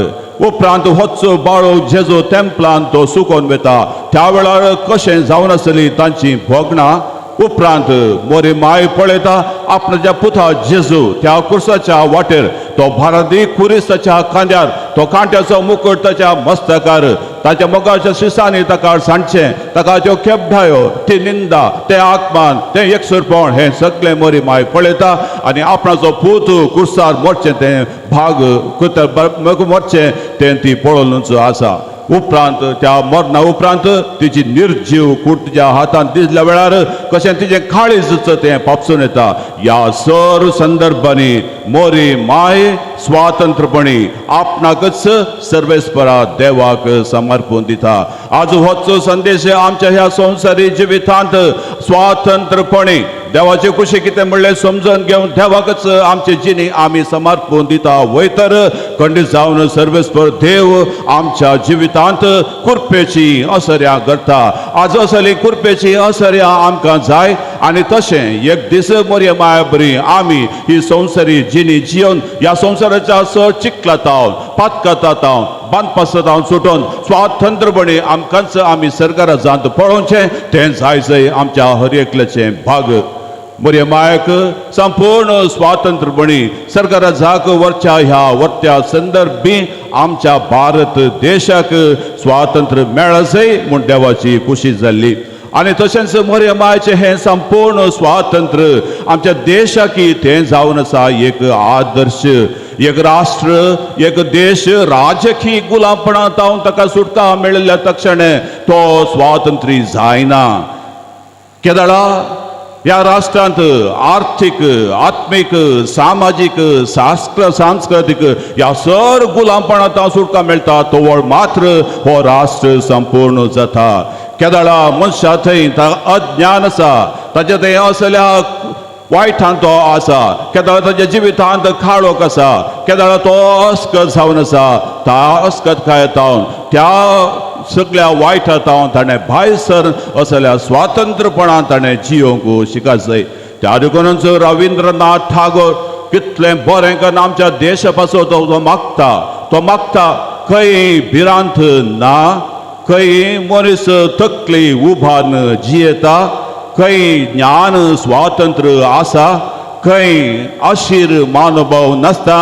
Speaker 5: उपरांत होच बाळो जेजो तेम्पलान तो सुकोन वेता. त्या वेळार कशें जावन आसली तांची भोगणां. उपरांत मोरी माय पळयता आपणाच्या पुता जेजू त्या कुर्साच्या वाटेर तो भारती खुरीस ताच्या खांद्यार तो कांट्याचो मुकुट ताच्या मस्तकार ताच्या मोगाच्या शिसांनी ताका सांडचें ताका त्यो खेपडायो ती निंदा तें आत्मान तें एकसुरपण हें सगळें मोरी माय पळयता आनी आपणाचो पूत कुर्सार मोडचें तें भाग मोडचें तें ती पळोवनच आसा. उपरांत त्या मरणा उपरांत तिची निर्जीव कूड तिच्या हातांत दिसल्या वेळार कशें तिचें काळीज तें पापसून येता. ह्या सर संदर्भांनी मोरी माय स्वातंत्रपणी आपणाकच सर्वेस्परा देवाक समर्पण दिता. आज होच संदेश आमच्या ह्या संवसारी जिवितांत स्वातंत्रपणी देवाची खुशी कितें म्हणलें समजून घेवन देवाकच आमची जिणी आमी समर्पण दिता वय तर खंडीत जावन सर्वेस्पर देव आमच्या जिवितांत कुरपेची असऱ्या करता. आज असली कुरपेची असऱ्या आमकां जाय आनी तशें एक दीस मोरये माया बरी आमी ही संवसारी जिणी जिवन ह्या संवसाराच्या सर चिकलातावन पातकतावन बांदपासतावन सुटोवन स्वातंत्रपणी आमकांच आमी सरकारा जावन पळोवचें तें जाय जय आमच्या हर एकल्याचें भाग. मोरये मायक संपूर्ण स्वातंत्रपणी सरकारा जाक वरच्या ह्या वर्त्या संदर्भी आमच्या भारत देशाक स्वातंत्र्य मेळसय म्हूण देवाची खुशी जाल्ली. आनी तशेंच मोरये मायचें हें संपूर्ण स्वातंत्र्य आमच्या देशाकी तें जावन आसा एक आदर्श एक राष्ट्र एक देश राजकीय गुलामपणांत ताका सुटका मेळिल्ल्या तक्षणे तो स्वातंत्र्य जायना. केदळा ह्या राष्ट्रांत आर्थीक आत्मीक सामाजीक शास्त्र सांस्कृतीक ह्या सर गुलामपणांत सुटका मेळटा तोवळ मात्र हो राष्ट्र संपूर्ण जाता. केदळा मनशा थंय अज्ञान आसा ताच्या थंय असल्या वायटान तो आसा केदळा ताच्या जिवितांत काळोख आसा केदळा तो अस्कत जावन आसा त्या अस्कत खायतावन त्या सगळ्या वायटा तावन ताणें भायर सर असल्या स्वातंत्रपणान ताणें जियोंक शिका जाय. त्या देखूनच रविंद्रनाथ ठागोर कितलें बरें करून आमच्या देशा पासून तो मागता, तो मागता खंय भिरांत ना, खंय मनीस तकली उबारून जियेता, खंय ज्ञान स्वातंत्र्य आसा, खंय आशीर मानोभाव नासता,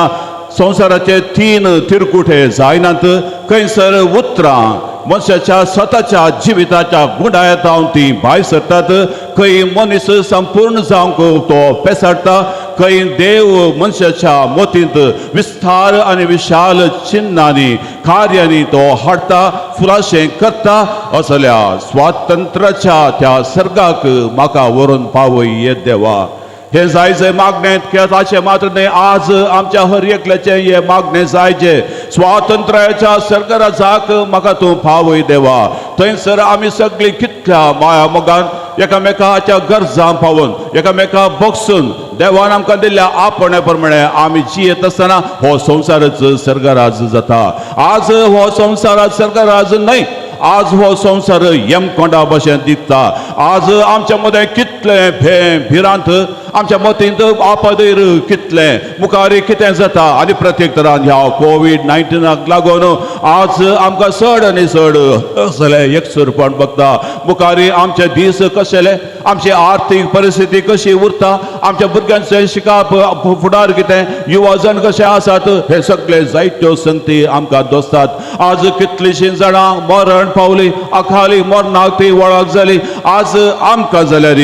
Speaker 5: संवसाराचे तीन तिरकुटे जायनात, खंयसर उतरां मनशाच्या स्वताच्या जिविताच्या गुंडायतावन ती भायर सरतात, खंय मनीस संपूर्ण जावंक तो पेसाडटा, खंय देव मनशाच्या मतींत विस्तार आनी विशाल चिन्नांनी कार्यांनी तो हाडटा, फुलाशें करता. असल्या स्वातंत्र्याच्या त्या सर्गाक म्हाका व्हरून पावय येत देवा. हे जायचे मागणें ताचें मात्र न्हय, आज आमच्या हर एकल्याचें हें मागणें जायचें. स्वातंत्र्याच्या सरकाराक म्हाका तूं पावय देवा. थंयसर आमी सगळीं कितल्या माया मोगान एकामेकाच्या गरजां पावून एकामेका बगसून देवान आमकां दिल्ल्या आपणे प्रमाणे आमी जियेत आसतना हो संवसारच सर्गराज जाता. आज हो संवसार सर्गराज न्हय, आज हो संवसार यमकोंडा भशेन दिसता. आज आमच्या मदें कितलें भें भिरांत, आमच्या मतींत आपदीर कितलें मुखार कितें जाता आनी प्रत्येक तरान ह्या कोवीड 19 लागून आज आमकां चड आनी चड असलें एकसुरपण बघता. मुखार आमचे दीस कशेले, आमची आर्थीक परिस्थिती कशी उरता, आमच्या भुरग्यांचें शिकप फुडार कितें, युवा जण कशे आसात, हे सगळे जायत्यो संगती आमकां दोसतात. आज कितलींशीं जाणां मरण पावली, अकाली मरणाक ती वळख जाली. आज आमकां जाल्यार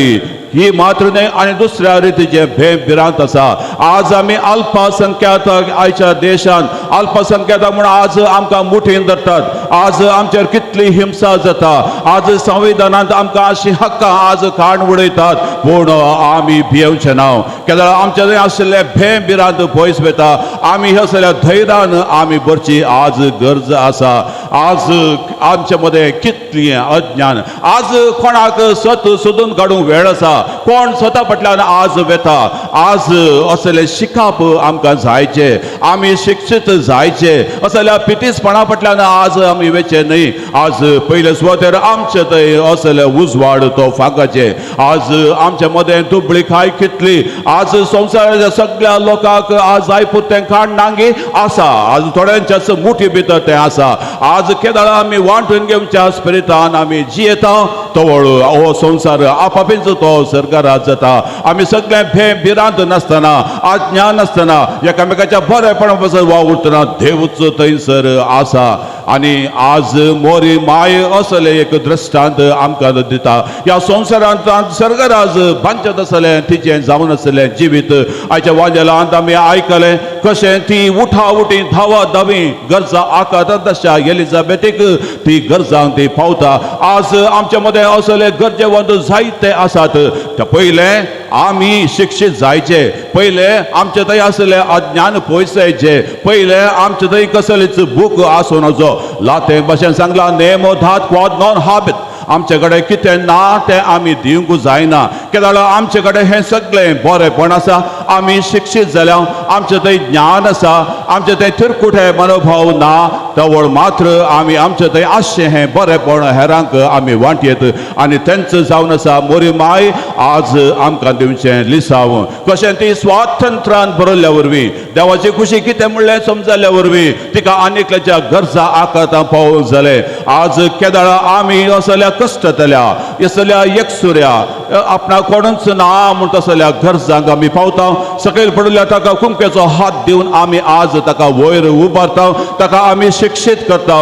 Speaker 5: ही मात्र न्हय आनी दुसऱ्या रितीचें भें भिरांत आसा. आज आमी अल्पसंख्याक आयच्या देशांत अल्पसंख्याक म्हूण आज आमकां मुठीन धरतात. आज आमचेर कितली हिंसा जाता. आज संविधानांत आमकां अशी हक्कां आज काण उडयतात, पूण आमी भियेवचे ना. केन्ना आमच्या थंय आशिल्लें भें भिरांत पयस वता. आमी असल्या धैर्यान आमी भरची आज गरज आसा. आज आमच्या मदें कितली अज्ञान, आज कोणाक सत सोदून काडूंक वेळ आसा, कोण स्वता फाटल्यान आज वेता. आज असले शिकप आमकां जायचे, आमी शिक्षीत जायचे, असल्या पिटीसपणा फाटल्यान आज आमी वेचे न्हय. आज पयले सुवातेर आमचे थंय असले उजवाड तो फांकाचे. आज आमच्या मदें दुबळी खाय कितली. आज संवसाराच्या सगळ्या लोकांक आज जाय पुरतें खाण नांगी आसा. आज थोड्यांच्याच मुठी भितर तें आसा. आज केदळा आमी वांटून घेवच्या स्पिरितान आमी जियेता तवळ हो संवसार आपापींच तो सरकारात जाता. आमी सगळे भें भिरांत नासतना, आज्ञा नासतना, एकामेकाच्या बरेपणा पासून वावुरतना देवूच थंयसर आसा. आनी आज मोरी माय असले एक दृश्टांत आमकां दिता. ह्या संवसारांत सर्गराज बांदचें आसलें तिचें जावन आसलें जिवीत. आयच्या वांजेलांत आमी आयकलें कशें ती उठा उठी धांवा धावी गरजा आकारात तशा एलिझाबेथीक ती गरजांक ती पावता. आज आमच्या मदें असले गरजेवंत जायते आसात. ते पयलें आमी शिक्षीत जायचे, पयलें आमचे थंय आसलें अज्ञान पयस जायचें, पयलें आमचे थंय कसलीच बूक आसूं नजो. लाते भाशेन सांगलां नेमो धात क्वाद नॉन हाबीत. आमचे कडेन कितें ना तें आमी दिवंक जायना. केदळ आमचे कडेन हें सगळें बरेंपण आसा, आमी शिक्षीत जाल्या, आमचें थंय ज्ञान आसा, आमचें थंय थिरकुटे मनोभाव ना, तवळ मात्र आमी आमचें थंय आसचें हें बरेंपण हेरांक आमी वांटयेत. आनी तेंच जावन आसा मोरी माय आज आमकां दिवचें लिसांव. कशें ती स्वातंत्र्यान बरयल्ल्या वरवीं, देवाची खुशी कितें म्हणलें समजल्ल्या वरवीं तिका आनीकल्याच्या गरजा आकारां पावोवंक जालें. आज केदळ आमी असल्या कश्टतल्या असल्या एकसुऱ्या आपणा कोणूच ना म्हूण तसल्या गरजांक आमी पावता. सकयल पडिल्ल्या ताका कुमकेचो हात दिवन आमी आज ताका वयर उबारता, ताका आमी शिक्षीत करता.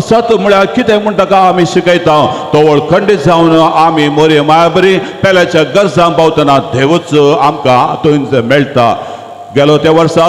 Speaker 5: सत म्हळ्यार कितें म्हूण ताका आमी शिकयता. तवळ खंडीत जावन आमी मोरे माया बरी पेल्याच्या गरजांक पावतना देवूच आमकां थंय मेळटा. गेलो त्या वर्सा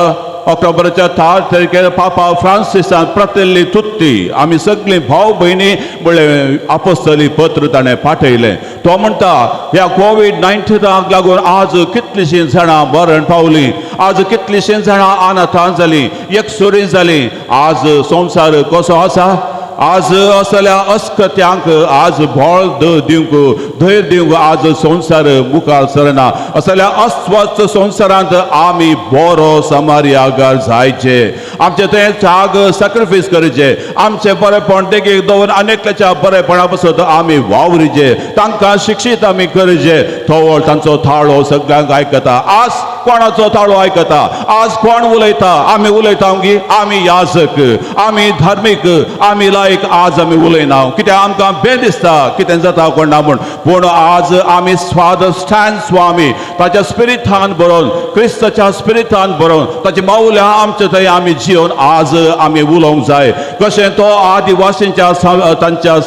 Speaker 5: ऑक्टोबराच्या 3 तारखेर पापा फ्रांसिसान प्रतेल्ली तुत्ती आमी सगळीं भाव भयणी म्हणलें आपोस्तली पत्र ताणें पाठयलें. तो म्हणटा ह्या कोवीड 19 लागून आज कितलींशीं जाणां मरण पावलीं, आज कितलींशीं जाणां अनाथां जालीं, एकसुरी जालीं. आज संवसार कसो आसा, आज असल्या अस्कत्यांक आज बळ दिवंक, धैर्य दिवंक आज संवसार मुखार सरना. असल्या अस्वस्थ संवसारांत आमी बरो समार्यागार जायचे. आमचे थंय त्याग सॅक्रिफायस करचे, आमचें बरेपण देखीक दवर आनी एकल्याच्या बरेपणा पासत आमी वावरिचे, तांकां शिक्षीत आमी करचे. थवळ तांचो थाळो सगळ्यांक आयकता. आज कोणाचो ताळो आयकता? आज कोण उलयता? आमी उलयता की आमी याजक, आमी धार्मीक, आमी लायक. आज आमी उलयना कित्याक आमकां बें दिसता कितें जाता कोण ना म्हूण. पूण आज आमी स्वाद स्टॅन स्वामी ताच्या स्पिरितान बरोवन, क्रिस्ताच्या स्पिरितान बरोवन, ताची मावल्या आमचे थंय आमी जिवन आज आमी उलोवंक जाय. कशें तो आदिवासींच्या तांच्या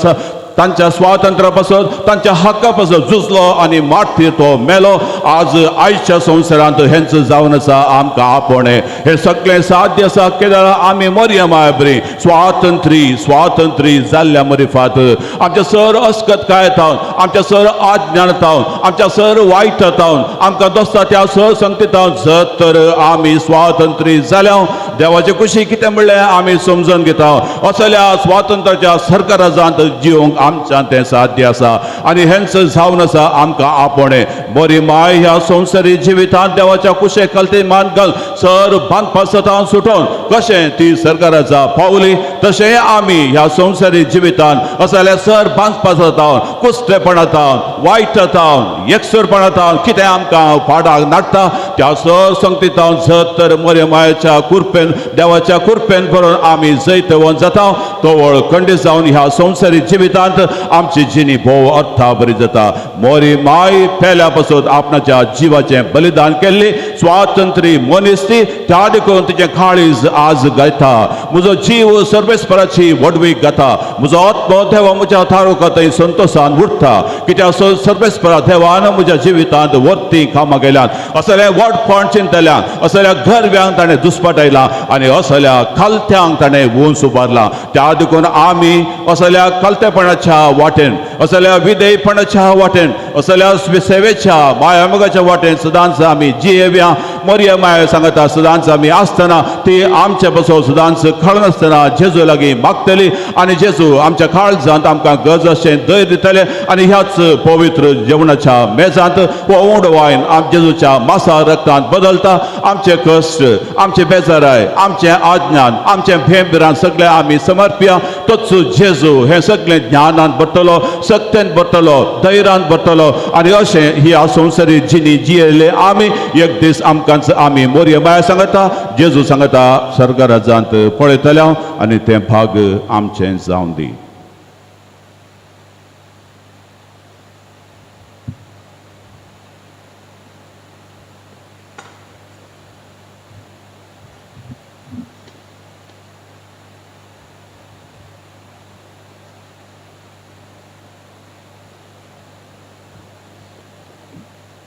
Speaker 5: तांच्या स्वातंत्र्या पासत, तांच्या हक्का पासत झुजलो आनी मारतीर तो मेलो. आज आयच्या संवसारांत हेंच जावन आसा आमकां आपोवणें. हें सगळें साध्य आसा केदळा आमी मरियमा बरी स्वातंत्री स्वातंत्री जाल्ल्या मरिफात आमच्या सर अस्कतकाय तावन, आमच्या सर अज्ञान तावन, आमच्या सर वायट तावन, आमकां दोस्ता त्या सर संगती तावन जर तर आमी स्वातंत्री जाल्या, देवाचे कुशी कितें म्हणलें आमी समजून घेता, असल्या स्वातंत्र्याच्या सरकाराजांत जिवंक आमच्यान तें साध्य आसा. आनी हेंच जावन आसा आमकां आपोवणें. बरी माय ह्या संवसारी जिवितांत देवाच्या कुशे कलते मान घाल सर बांदपासतां सुटोवन कशें ती सरकाराचा पावली, तशें आमी ह्या संवसारी जिवितांत असल्या सर बांदपासतां, कुस्टेपणातावन, वायटतावन, एकसुरपणातावन कितें आमकां पाडाक नाडटा त्या सर संगतीतावन जर तर मरे मायेच्या कुरपेन, देवाच्या कुरपेन भरून आमी जैतवंत जाता, तवळ खंडीत जावन ह्या संवसारी जिवितांत आमची जिणी भोव अर्था बरी जाता. मोरी माय पेल्या पासून आपणाच्या जिवाचें बलिदान केल्ली स्वातंत्र्य मनीस ती, त्या देखून तिचें काळीज आज गायता, म्हजो जीव सर्वेस्पराची व्हडवीक गाता, म्हजो आत्मो देवा म्हज्या तारुका थंय संतोशान उरता, कित्याक सर्वेस्परा देवान म्हज्या जिवितांत वर्ती कामां केल्यात. असल्या व्हडपण चिंतल्या, असल्या गर्व्यांक ताणें दुस्पाटायला आनी असल्या खालत्यांक ताणें उंच उबारला. त्या देखून आमी असल्या खालतेपणाच्या वाटेन, असल्या विधेयपणाच्या वाटेन, असल्या सेवेच्या मायामोगाच्या वाटेन सदांच आमी जियेव्या. मरिया माया सांगता सदांच आमी आसतना ती आमच्या बसो सदांच कळनासतना जेजू लागीं मागतली आनी जेजू आमच्या काळजांत आमकां गरज अशें धैर्य दितले. आनी ह्याच पवित्र जेवणाच्या मेजांत हो उंड वायन आम जेजूच्या मासा रक्तांत बदलता. आमचे कश्ट, आमचे बेजाराय, आमचें अज्ञान, आमचें भेंभिरांत सगळें आमी समर्प्या. तोच जेजू हें सगळें ज्ञानान भरतलो, शक्तेन भरतलो, धैर्यान भरतलो. आनी अशें ही संवसारी जिणी जियेले आमी एक दीस आमकां आमी मोरये माया सांगता, जेजू सांगता सरकाराजांत पळयतले आनी तें भाग आमचें जावन दी.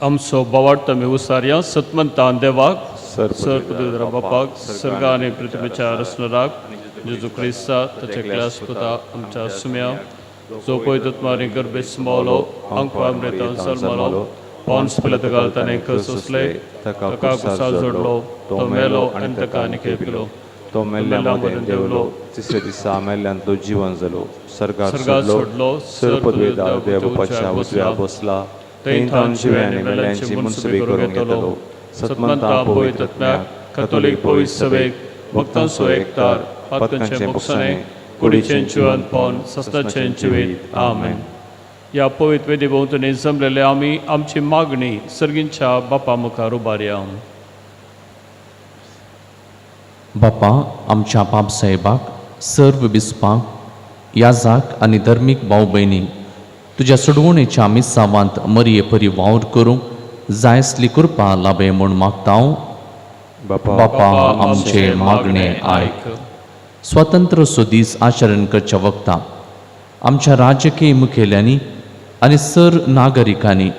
Speaker 3: आमचो बोवार्थ आमी उसारया सतमंतान देवाक, सर पदवीधरा बापाक, सर्ग आनी पृथ्वीच्या रचणाराक, जेजू क्रिस्ता ताच्या क्लास पुता आमच्या सुम्या, जो पवित्र आनी गर्भे सुमावलो, आंकवार मृतान जल्मलो, पॉन्स पिलात ताणें सोंसले, ताका कुसार जोडलो, तो मेलो आनी ताका आनी खेपिलो,
Speaker 1: तो मेल्ल्या मदें देंवलो, तिसऱ्या दिसा मेल्ल्यान तो जिवन जालो, सर्गार
Speaker 3: सर्गार
Speaker 1: सोडलो,
Speaker 3: सोडलो,
Speaker 1: सर पदवेदार देव बापाच्या उजव्या बसला, थंय थावन जिव्या आनी मेल्ल्यांची मुनसबी करूंक येतलो. सतमंता पवित्र आत्म्याक, कथोलीक पवित्र सभेक, भक्तांचो एकतार, पातकांचें भोगसणें, कुडीचें जिवन पावन सस्ताचें जिवीत. आमेन. ह्या पवित्र वेदी भोंवतणी जमलेले आमी आमची मागणी सर्गींच्या बापा मुखार उबारया.
Speaker 4: बापा, आमच्या बाप साहेबाक, सर्व बिस्पाक, याजाक आनी धर्मीक भाव भयणींक तुज्या सोडवणेच्या मिसावांत मरये परी वावर करूंक जाय आसली कृपा लाभे म्हूण मागता हांव. बापा, आमचे मागणे आयक. स्वतंत्र सो दीस आचरण करच्या वखता आमच्या राजकीय मुखेल्यांनी आनी सर नागरिकांनी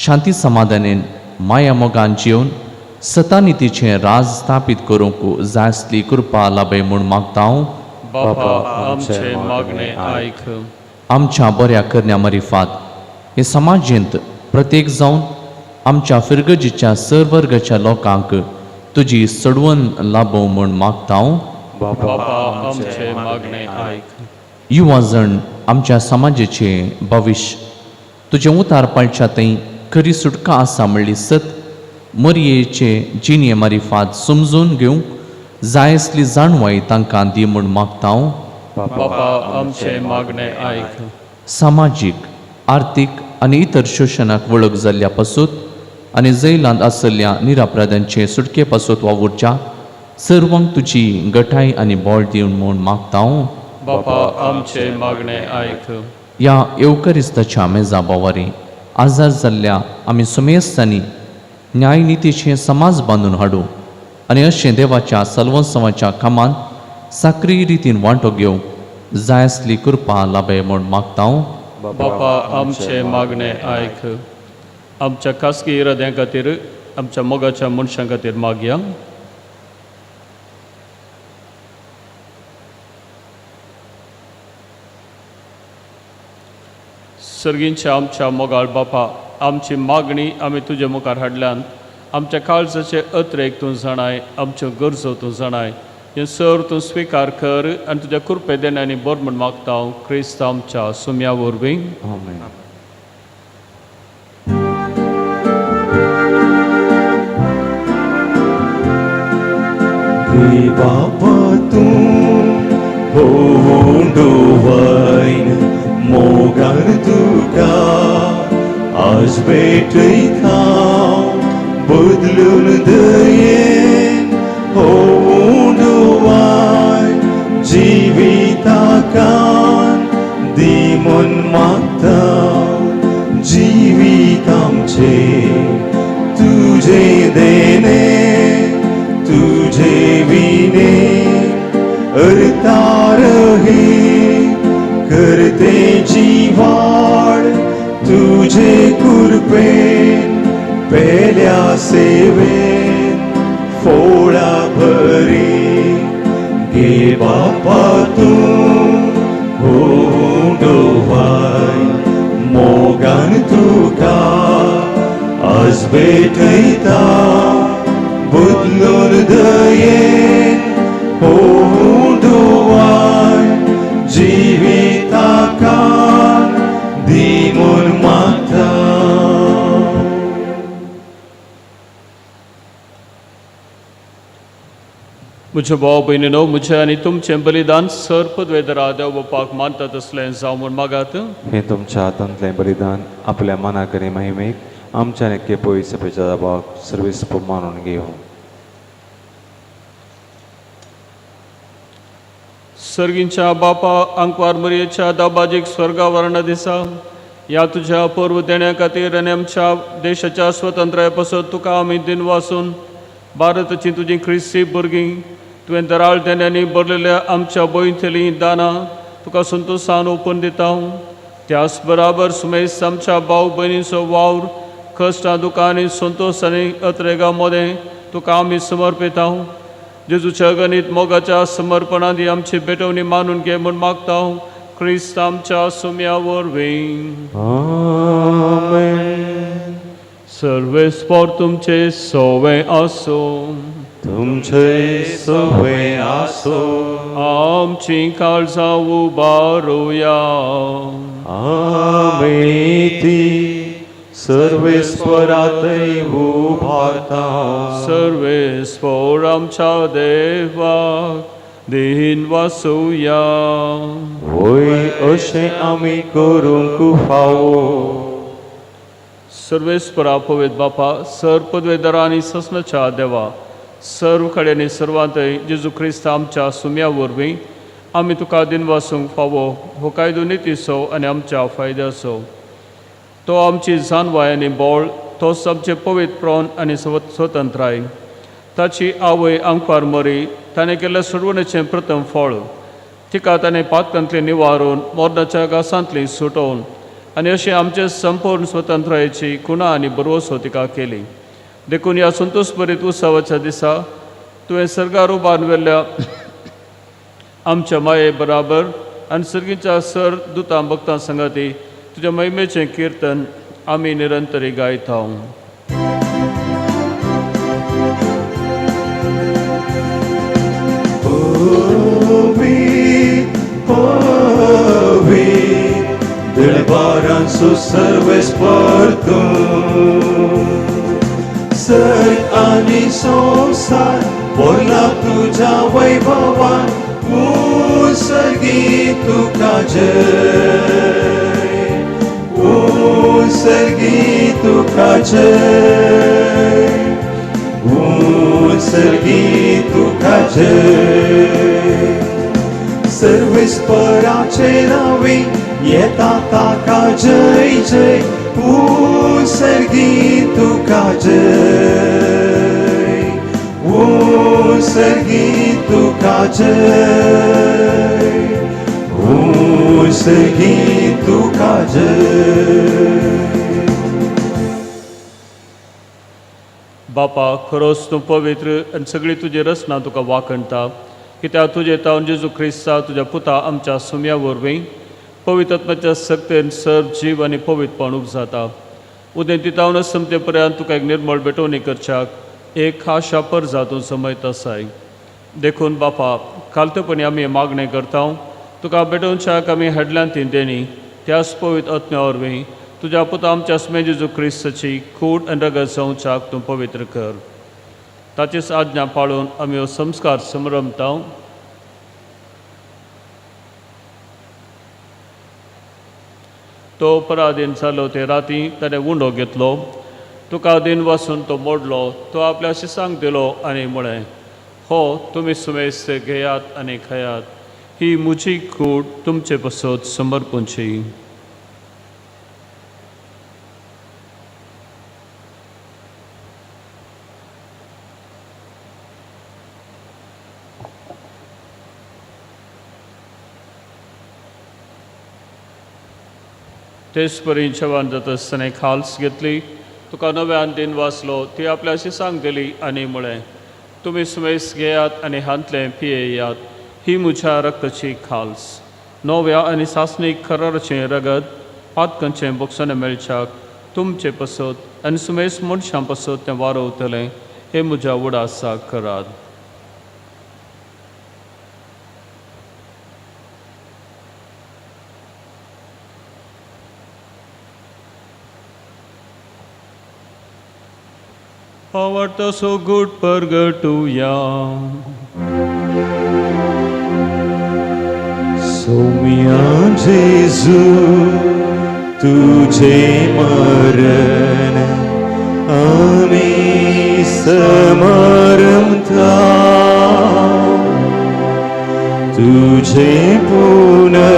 Speaker 4: शांती समाधानेन माया मोगान जिवन सतानितीचें राज स्थापीत करूंक जाय आसली कृपा लाभे म्हूण मागता हांव.
Speaker 3: बापा, आमचे मागणे आयक.
Speaker 4: आमच्या बऱ्या करण्या मरिफात हे समाजेंत प्रत्येक जावन आमच्या फिरगजीच्या सर वर्गाच्या लोकांक तुजी सडवण लाभोव म्हूण मागता हांव.
Speaker 3: बापा, आमचे मागणे आयक.
Speaker 4: युवा जण आमच्या समाजाचे भविश्य तुजें उतार पाळच्या थंय खरी सुटका आसा म्हणली सत मरयेचे जिणये मारिफात समजून घेवंक जाय आसली जाणवाय तांकां दी म्हूण मागता.
Speaker 3: बापा आमचें मागणें आयक.
Speaker 4: सामाजीक, आर्थीक आनी इतर शोशणाक वळख जाल्ल्या पासूत आनी जैलांत आसलेल्या निरापराधांचे सुटके पासूत वावुरच्या सर्वांक तुजी गठाय आनी बळ दिवन म्हूण मागता.
Speaker 3: बापा आमचें मागणें आयक.
Speaker 4: ह्या येवकरिस्ताच्या मेजा बावारी आजार जाल्ल्या आमी सुमेस्तांनी न्यायनितीचें समाज बांदून हाडूं आनी अशें देवाच्या सलवत्सवाच्या कामांत साक्रीय रितीन वांटो घेवंक जाय आसली कृपा लाभय म्हूण मागता.
Speaker 3: बापा आमचें मागणें आयक. आमच्या खासगी इराद्यां खातीर, आमच्या मोगाच्या मनशां खातीर मागया. सर्गींच्या आमच्या मोगाळ बापा, आमची मागणी आमी तुजे मुखार हाडल्यान आमच्या काळजाचे अत्रेक तूं जाणाय, आमच्यो गरजो तूं जाणाय, हें सर तूं स्विकार कर आनी तुज्या कृपे देण्यानी बर म्हूण मागता हांव क्रिस्त आमच्या सुम्या वरवीं.
Speaker 1: आमेन.
Speaker 6: बापा तूं होंडोवायन मोगान तुका आज भेटयता बदलून दयेन होंडोवायन जिविताकान दी म्हूण मागता जिवीत आमचें तुजें देणें तुझे विने अरतार हे करते जीवाड तुझे कृपेन पेल्या सेवेन फोळा भरी गे बापा तूं होंडोवाय मोगान तुका आज भेटयता बदलून दयेन होंडोवाय जिविताकान दी म्हूण मागता.
Speaker 3: म्हज्या भाव भयणीनो, म्हजें आनी तुमचें बलिदान सर पदवेदरा देव बापाक मानता तसलें जावं म्हूण मागात.
Speaker 1: हें तुमच्या हातांतलें बलिदान आपल्या मनाक आनी महिमेक आमच्या एके पयस सभेच्या दाबाक सर्वीस मानून घेवं.
Speaker 3: सर्गींच्या बापा, आंकवार मरयेच्या दाबाजीक स्वर्गा दिसा ह्या तुज्या पूर्व देण्या खातीर आनी आमच्या देशाच्या स्वतंत्राये पासत तुका आमी दिनवासून भारताची तुजी क्रिस्ती भुरगीं तुवें दराळ देण्यांनी भरलेल्या आमच्या भंयतलीं दानां तुका संतोशान ओपून दिता. त्याच बराबर सुमेस आमच्या भाव भयणीचो वावर कश्टां दुकांनी संतोश आनी अत्रेगा मदें तुका आमी समर्पिता. जेजूच्या गणीत मोगाच्या समर्पणांत आमची भेटवणी मानून घे म्हूण मागता क्रिस्त आमच्या सुम्या वरवीं.
Speaker 1: आमेन.
Speaker 3: सर्वेस्पोर तुमचे सोवे आसूं.
Speaker 6: तुमचे सवे आसो.
Speaker 3: आमची काळजां उबारुया.
Speaker 6: आमी ती सर्वेस्परातय उबारता.
Speaker 3: सर्वेस्पोर आमच्या देवाक दीन वासुया.
Speaker 6: वय अशें आमी करूंक फावो.
Speaker 3: सर्वेस्परा पवित्र बापा, सर पदवेदारा आनी ससनाच्या देवा, सर्व कडेन सर्वांतय जेजू क्रिस्त आमच्या सुम्या वरवीं आमी तुका दिनवासूंक फावो हो कायदो नितीचो आनी आमच्या फायद्याचो. तो आमची जानवाय आनी बोळ, तोच आमचें पवित्र प्रण आनी स्वतंत्राय. ताची आवय आंकवार मरी ताणें केल्लें सोडवणेचें प्रथम फळ तिका ताणें पातकांतलें निवारून मरणाच्या घासांतली सुटोवन आनी अशें आमचे संपूर्ण स्वतंत्रायेची खुणा आनी भरवसो तिका केली. देखून ह्या संतोश भरीत उत्सवाच्या दिसा तुवें सर्गार उबारून व्हेल्ल्या आमच्या माये बराबर आनी सर्गीच्या सर दुतां भक्तां संगाती तुज्या महिमेचें किर्तन आमी निरंतरी गायता.
Speaker 6: दरबारांचो सर्वेस्पर तूं, सर्ग आनी संवसार बोला तुझ्या वैभवान उसर्गी तुका जय उसर्गी तुका जय उसर्गी तुका जय सर्वेस्पराचे नावे येता ताका जय जय उसर्गी तुका जय उसर्गी तुका जय उसर्गी तुका जय.
Speaker 3: बापा खरोच तूं पवित्र आनी सगळी तुजी रचना तुका वाखणटा कित्याक तुजे तावन जेजू क्रिस्ता तुज्या पुता आमच्या सुम्या वरवीं पवित्रत्वाच्या सक्तेन सर जीव आनी पवित्रपण उपजाता. उदेंती तावन समते पर्यंत तुका एक निर्मळ भेटवणी करच्याक एक खाशा परजा तूं समयत आसाय. देखून बापा खालतेपणी आमी मागणें करता तुका भेटोवच्याक आमी हाडल्यान ती देणी त्याच पवित्र आत्म्या वरवीं तुज्या पुता आमच्या सुमे जेजू क्रिस्ताची कूड आनी रगत जावच्याक तूं पवित्र कर. ताचीच आज्ञा पाळून आमी हो संस्कार समरमता. तो पराधीन जालो ते राती ताणें उंडो घेतलो तुका दिन वासून तो मोडलो तो आपल्या शिसांक दिलो आनी म्हळें हो तुमी सुमेस्त घेयात आनी खायात ही म्हजी कूड तुमचे पसत समर्पणची. तेच परी जेवण जाता आसतना खाल्स घेतली तुका नव्यान दिन वाचलो ती आपल्या शिसांक दिली आनी म्हळें तुमी सुमेस घेयात आनी हांतलें पियेयात ही म्हज्या रक्ताची खाल्स नव्या आनी सासणीक खराचें रगत पातकांचें बोगसणें मेळच्याक तुमचे पसत आनी सुमेस मनशां पसत तें वारवतलें हें म्हज्या उडासाक करात. आवडतो सो गुड परगटुया.
Speaker 6: सौम्या जेजू तुझे मरण आमी समरमता तुझे पुनर्जीवन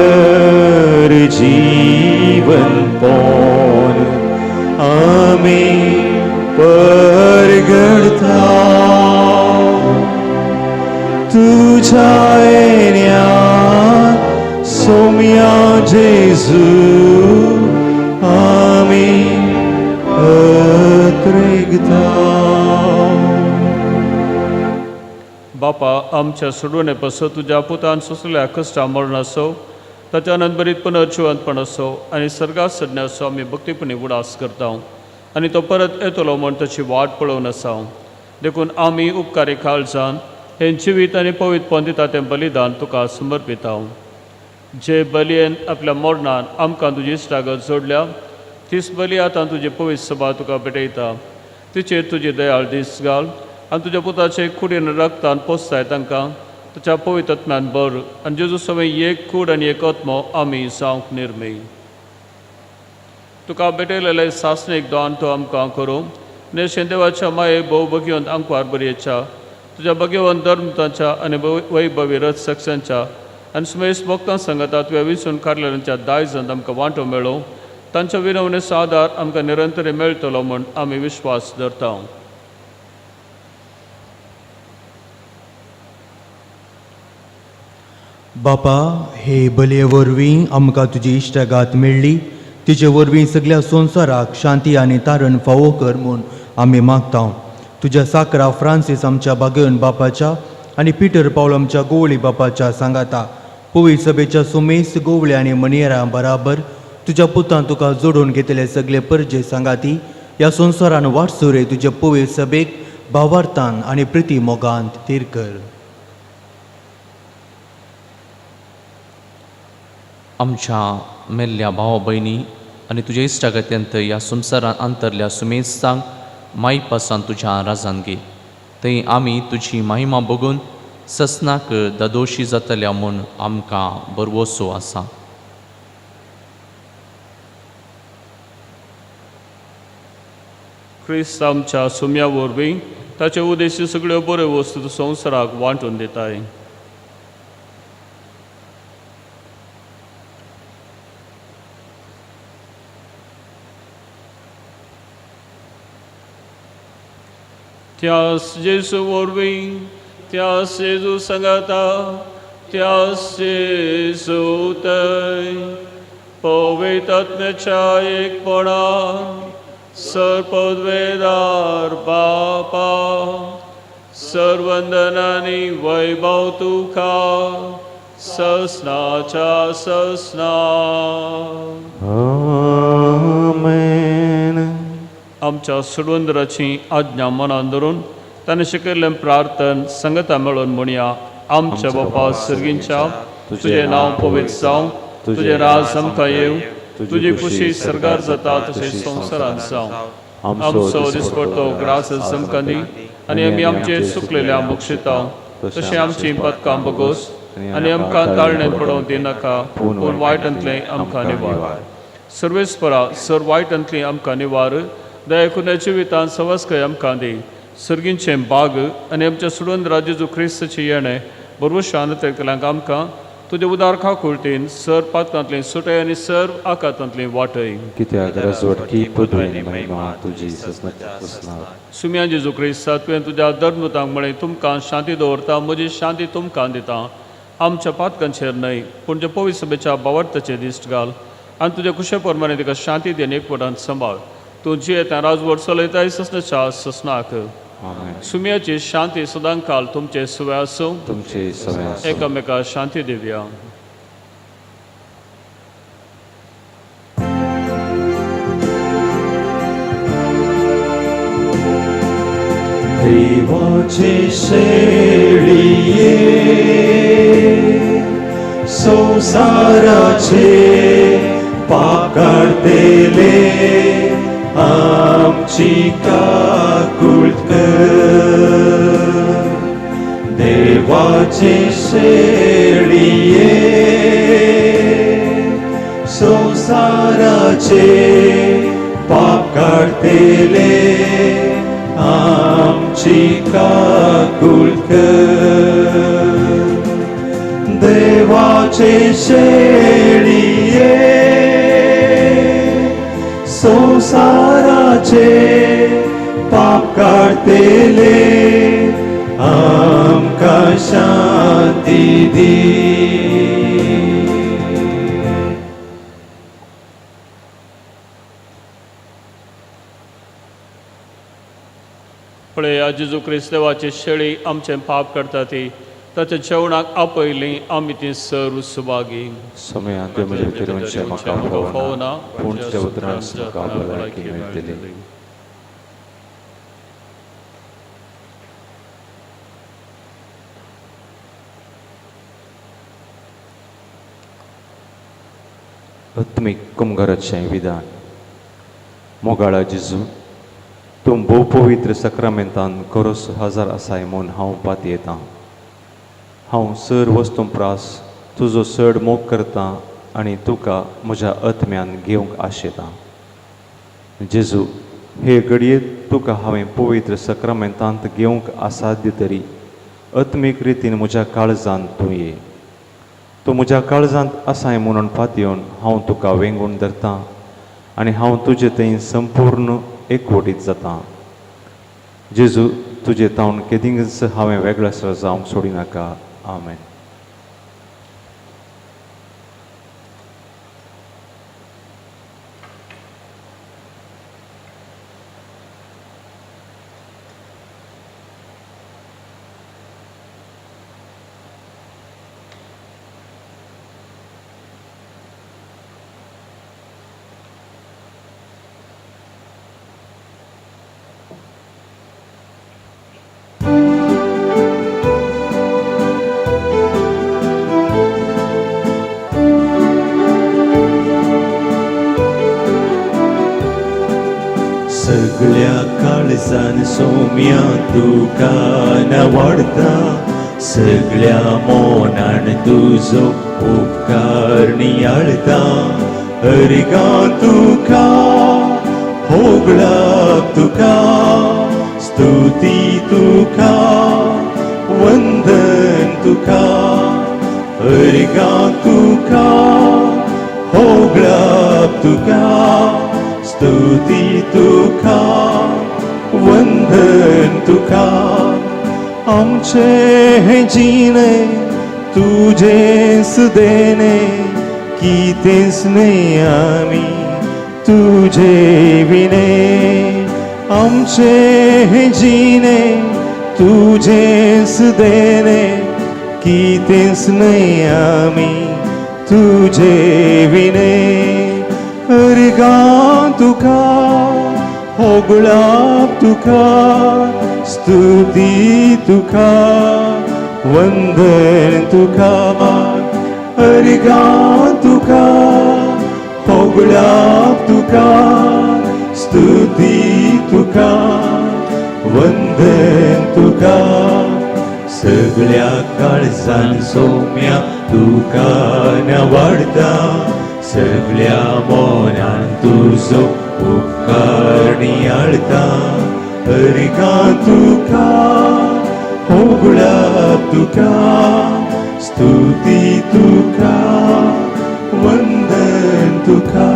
Speaker 6: पण आमी परगडता तुझ्या येण्यात सौम्या जेजू आमी अत्रेगता.
Speaker 3: बापा आमच्या सोडवणे पसत तुज्या पुतान सोंसलेल्या कश्टा मरण आसो ताच्या आनंदभरीत पुनर्जिवंतपण आसो आनी सर्गात सडणे आसो आमी भक्तीपणी उडास करता आनी तो परत येतलो म्हूण ताची वाट पळोवन आसा. देखून आमी उपकारी काळजान हें जिवीत आनी पवित्रपण दिता तें बलिदान तुका समर्पिता. जे बलयेन आपल्या मरणान आमकां तुजी इश्टागत जोडल्या तीच बली आतां तुजी पवित्र सभा तुका भेटयता. तिचेर तुजी दयाळ दीस घाल आनी तुज्या पुताचे कुडीन रक्तान पोसताय तांकां तुज्या पवित्र आत्म्यान बर आनी जेजू सवय एक कूड आनी एक आत्मो आमी जावंक निर्मी. तुका भेटयलेले सासणीक दान तूं आमकां करूं नेशें देवाच्या माये भोव भगवंत आंकवार बरयेच्या तुज्या भगवंत धर्मतांच्या आनी वैभवी रथ सक्ष्यांच्या आनी सुमेश भक्तां सांगता तुवें विसून काडलेल्यांच्या दायजांत आमकां वांटो मेळो तांच्या विनवणेचो आदार आमकां निरंतर मेळटलो म्हूण आमी विश्वास धरता.
Speaker 2: बापा हे बलये वरवीं आमकां तुजी इश्टागात मेळ्ळी तिचे वरवीं सगळ्या संवसाराक शांती आनी तारण फावो कर म्हूण आमी मागता. तुज्या साकरा फ्रांसीस आमच्या बागेवन बापाच्या आनी पिटर पावल आमच्या गोवळी बापाच्या सांगाता पवित्र सभेच्या सुमेस गोवळे आनी मनियरां बराबर तुज्या पुतान तुका जोडून घेतले सगळे परजे सांगाती ह्या संवसारान वाटसुरे तुज्या पवित्र सभेक भावार्थान आनी प्रिती मोगांत थीर कर.
Speaker 4: आमच्या मेल्ल्या भावा भयणी आनी तुज्या इश्टागत्यांत ह्या संवसारान अंतरल्या सुमेस्तांक मायपासान तुज्या राजान घे. थंय आमी तुजी महिमा बघून ससनाक ददोशी जातल्या म्हूण आमकां बरवसो आसा.
Speaker 3: क्रिस्त आमच्या सुम्या वरवीं ताचे उद्देशी सगळ्यो बऱ्यो वस्तू संवसाराक वांटून दिताय. त्यास जेजू वरवीं, त्यास जेजू सांगाता, त्यास जेजू थंय पवित्र एकपणान सर्पद्वेदार बापा सर्वंदनानी वैभव तुका ससनाच्या ससना.
Speaker 1: आमेन.
Speaker 3: आमच्या सुडवंदराची आज्ञा मनान धरून ताणें शिकयल्लें प्रार्थन संगता मेळोवन म्हणया. आमच्या बापा सर्गींच्या, तुजें नांव पवित्र जावं, तुजें राज आमकां येवं, तुजी खुशी सर्गार जाता तशें संवसारांत जावं. आमचो दिसपडतो ग्रास आमकां दी आनी आमी आमचे चुकलेल्या बक्षिता तशें आमची पदकां बगोस आनी आमकां ताळणेंत पडोवंक दिनाका, पूण वायटांतलें आमकां निवार. सर्वेस्परा सर वायटांतली आमकां निवार, दया करून जिवितांत सवस्कय आमकां दी. सर्गींचें बाग आनी आमच्या सुडून जेजू क्रिस्ताची येणें बरोबर शांत आमकां तुजे उदार खाकुळटीन सर पातकांतली सुटय आनी सर्व आकातांतली वाटय.
Speaker 1: कित्याक रजवटकी पदवी आनी महिमा तुजी ससनाच्या ससनाक.
Speaker 3: सुम्या जेजू क्रिस्ता, तुवें तुज्या धर्मतांक म्हळें, तुमकां शांती दवरता, म्हजी शांती तुमकां दिता. आमच्या पातकांचेर न्हय पूण जे पवित्र सभेच्या बावडताचेर दिश्ट घाल आनी तुज्या कुशे प्रमाणे तिका शांती दी आनी एकवटान सांबाळ. तूं जियेता राजवट चलयताय ससनाच्या ससनाक.
Speaker 1: आमेन.
Speaker 3: सुम्याची शांती सदांकाल तुमचे सुवे आसूं.
Speaker 1: तुमचे सवे आसूं.
Speaker 3: एकामेका शांती दिवया.
Speaker 6: देवाचे शेळये संवसाराचे पाप काडटले, आमची काकूळ कर. देवाचे शेळये संवसाराचे पाप काडटले, आमची काकूळ कर. देवाचे शेळये संवसाराचे पाप काडटले, आमकां शांती दी.
Speaker 3: पळया जेजू क्रिस्त देवाची शेळी आमचें पाप करता ती ताच्या जेवणाक आपयली आमी ती सर्व सुभागी.
Speaker 1: सोम्या, तुवें म्हज्या भितर येवचें म्हाका फावना, पूण तुज्या उतरान म्हाका भलायकी मेळटली. आत्मीक कुमगाराचें विधान. मोगाळा जेजू, तूं भोव पवित्र सक्रामेंतान करोस हजार आसाय म्हूण हांव पातयेतां. हांव सर वस्तूं प्रास तुजो चड मोग करतां आनी तुका म्हज्या आत्म्यान घेवंक आशेतां. जेजू, हे घडये तुका हांवें पवित्र सक्रामेंतांत घेवंक असाध्य तरी आत्मीक रितीन म्हज्या काळजांत तूं ये. तूं म्हज्या काळजांत आसाय म्हणून पातयेवन हांव तुका वेंगून धरतां आनी हांव तुजे थंय संपूर्ण एकवटीत जाता. जेजू, तुजे तावन केदींच हांवें वेगळेसर जावंक सोडिनाका. आमेन.
Speaker 6: सगळ्या काळजान सोम्या तुका नावाडता, सगळ्या मोनान तुजो उपकार नियाळता. अर्गां तुका होगळप तुका, स्तुती तुका, वंदन तुका. अर्गां तुका होगळप तुका, स्तुती तुका, वंदन तुका. आमचे हे जिणे तुजेच देणे, कितेंच न्हय आमी तुजे विणे. आमचे हे जिणे तुजेच देणे, कितेंच न्हय आमी तुजे विणे. अर्गां तुका होगळप तुका, स्तुती तुका, वंदन तुका. अर्गां तुका होगळप तुका, स्तुती तुका, वंदन तुका. सगळ्या काळजान सोम्या तुका नावाडता, सगळ्या मोनान तुजो उपकार नियाळता. अर्गां तुका होगळप तुका, स्तुती तुका, वंदन तुका.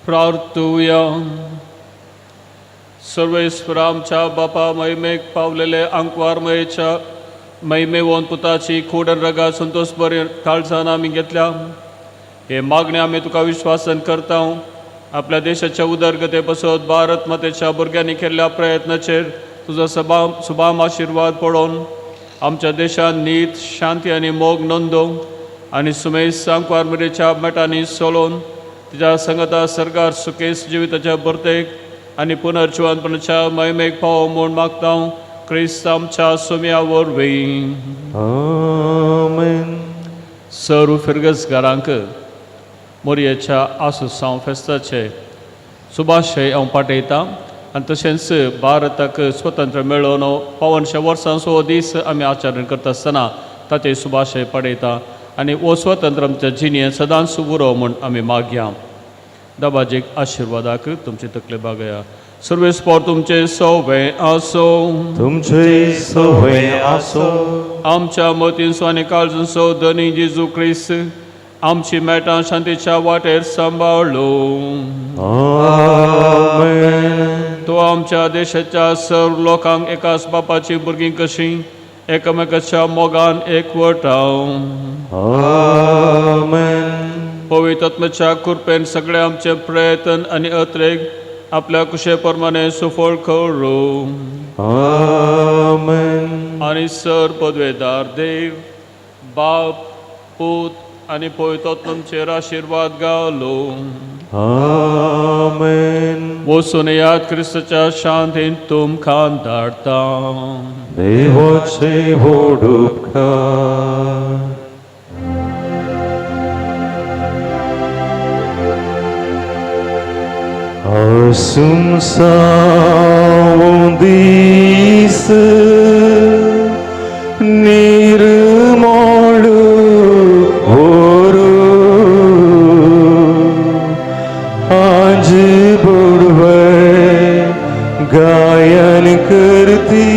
Speaker 3: प्रार्थुया. सर्वेस्पर आमच्या बापा, महिमेक पावलेले आंकवार मयेच्या महिमेवन पुताची खोडन रगा संतोष बरे काळजान आमी घेतल्या. हे मागणे आमी तुका विश्वासन करता. आपल्या देशाच्या उदरगते पासत भारत मातेच्या भुरग्यांनी केल्ल्या प्रयत्नाचेर तुजो सुबाम आशिर्वाद पडोवन आमच्या देशान नीत, शांती आनी मोग नोंदोवंक आनी सुमेस आंकवार मरेच्या मेटांनी सोलोवन तिच्या संगता सरकार सुकेस जिविताच्या भरतेक आनी पुनर्जिवनपणाच्या महिमेक पावो म्हूण मागता, क्रिस्त आमच्या सोम्या वरवीं.
Speaker 6: आमेन.
Speaker 3: सर्व फिरगसगारांक मोरयेच्या आसुसांव फेस्ताचे सुभाशय हांव पाठयतां आनी तशेंच भारताक स्वतंत्र मेळोवन पावनशे वर्सांचो हो दीस आमी आचरण करता आसतना ताचे सुभाशय पाठयता आनी हो स्वतंत्र आमच्या जिणेंत सदांच उरो म्हूण आमी मागया. दबाजीक आशिर्वादाक तुमची तकले बागया. सर्वेस्पर तुमचे सोवे आसो.
Speaker 6: तुमचे सोवे आसो.
Speaker 3: आमच्या मतींचो आनी काळजांचो धनी जेजू क्रिस्त आमची मेटां शांतीच्या वाटेर सांबाळ्ळो.
Speaker 6: आमेन.
Speaker 3: तो आमच्या देशाच्या सर्व लोकांक एकाच बापाची भुरगीं कशीं एकामेकाच्या मोगान एकवटाव.
Speaker 6: आमेन.
Speaker 3: पवित्र आत्म्याच्या कृपेन सगळे आमचे प्रयत्न आनी अत्रेक आपल्या कुशे प्रमाणे सुफळ करू.
Speaker 6: आमेन.
Speaker 3: आनी सर पदवेदार देव बाप, पूत आनी पवित्र आत्म्याचेर आशिर्वाद घालो.
Speaker 6: आमेन.
Speaker 3: वचून याद क्रिस्ताच्या शांतीन तुमकां धाडटा.
Speaker 6: देवाचे व्हड उपकार. Assunção disse निर्मळ ओरु आज बुडवे गायन करती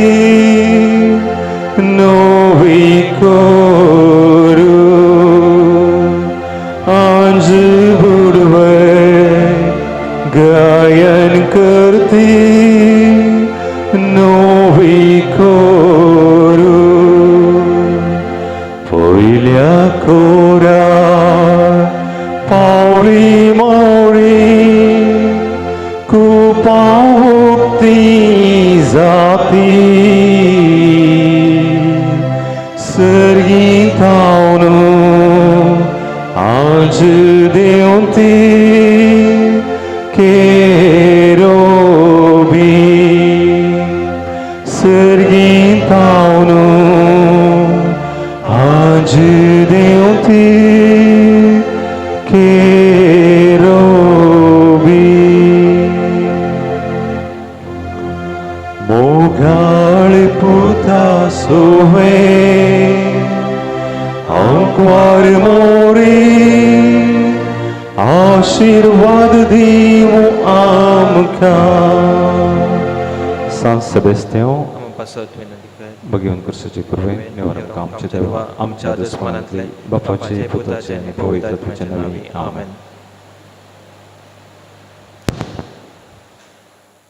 Speaker 6: नोवी कोरू आज बुडवे गायन करती नोवी कोरू पयल्या कोरा पावळी मोळी कुपावुक्ती जाती सर्गी थावन आज थावन आज देंवती केरोबी मोगाळ पुता सोवे आंकवार मोरी आशीर्वाद दिवं आमकां.
Speaker 1: सांत सेबेस्त्यांव
Speaker 7: आमी पासत विनंती कर.
Speaker 1: भगवंत क्रिस्ताचे कृपेन निवार आमकां आमच्या देवा आमच्या दुस्मानांतले बापाचे पुताचे आनी पवित्र आत्म्याच्या नांवी आमेन.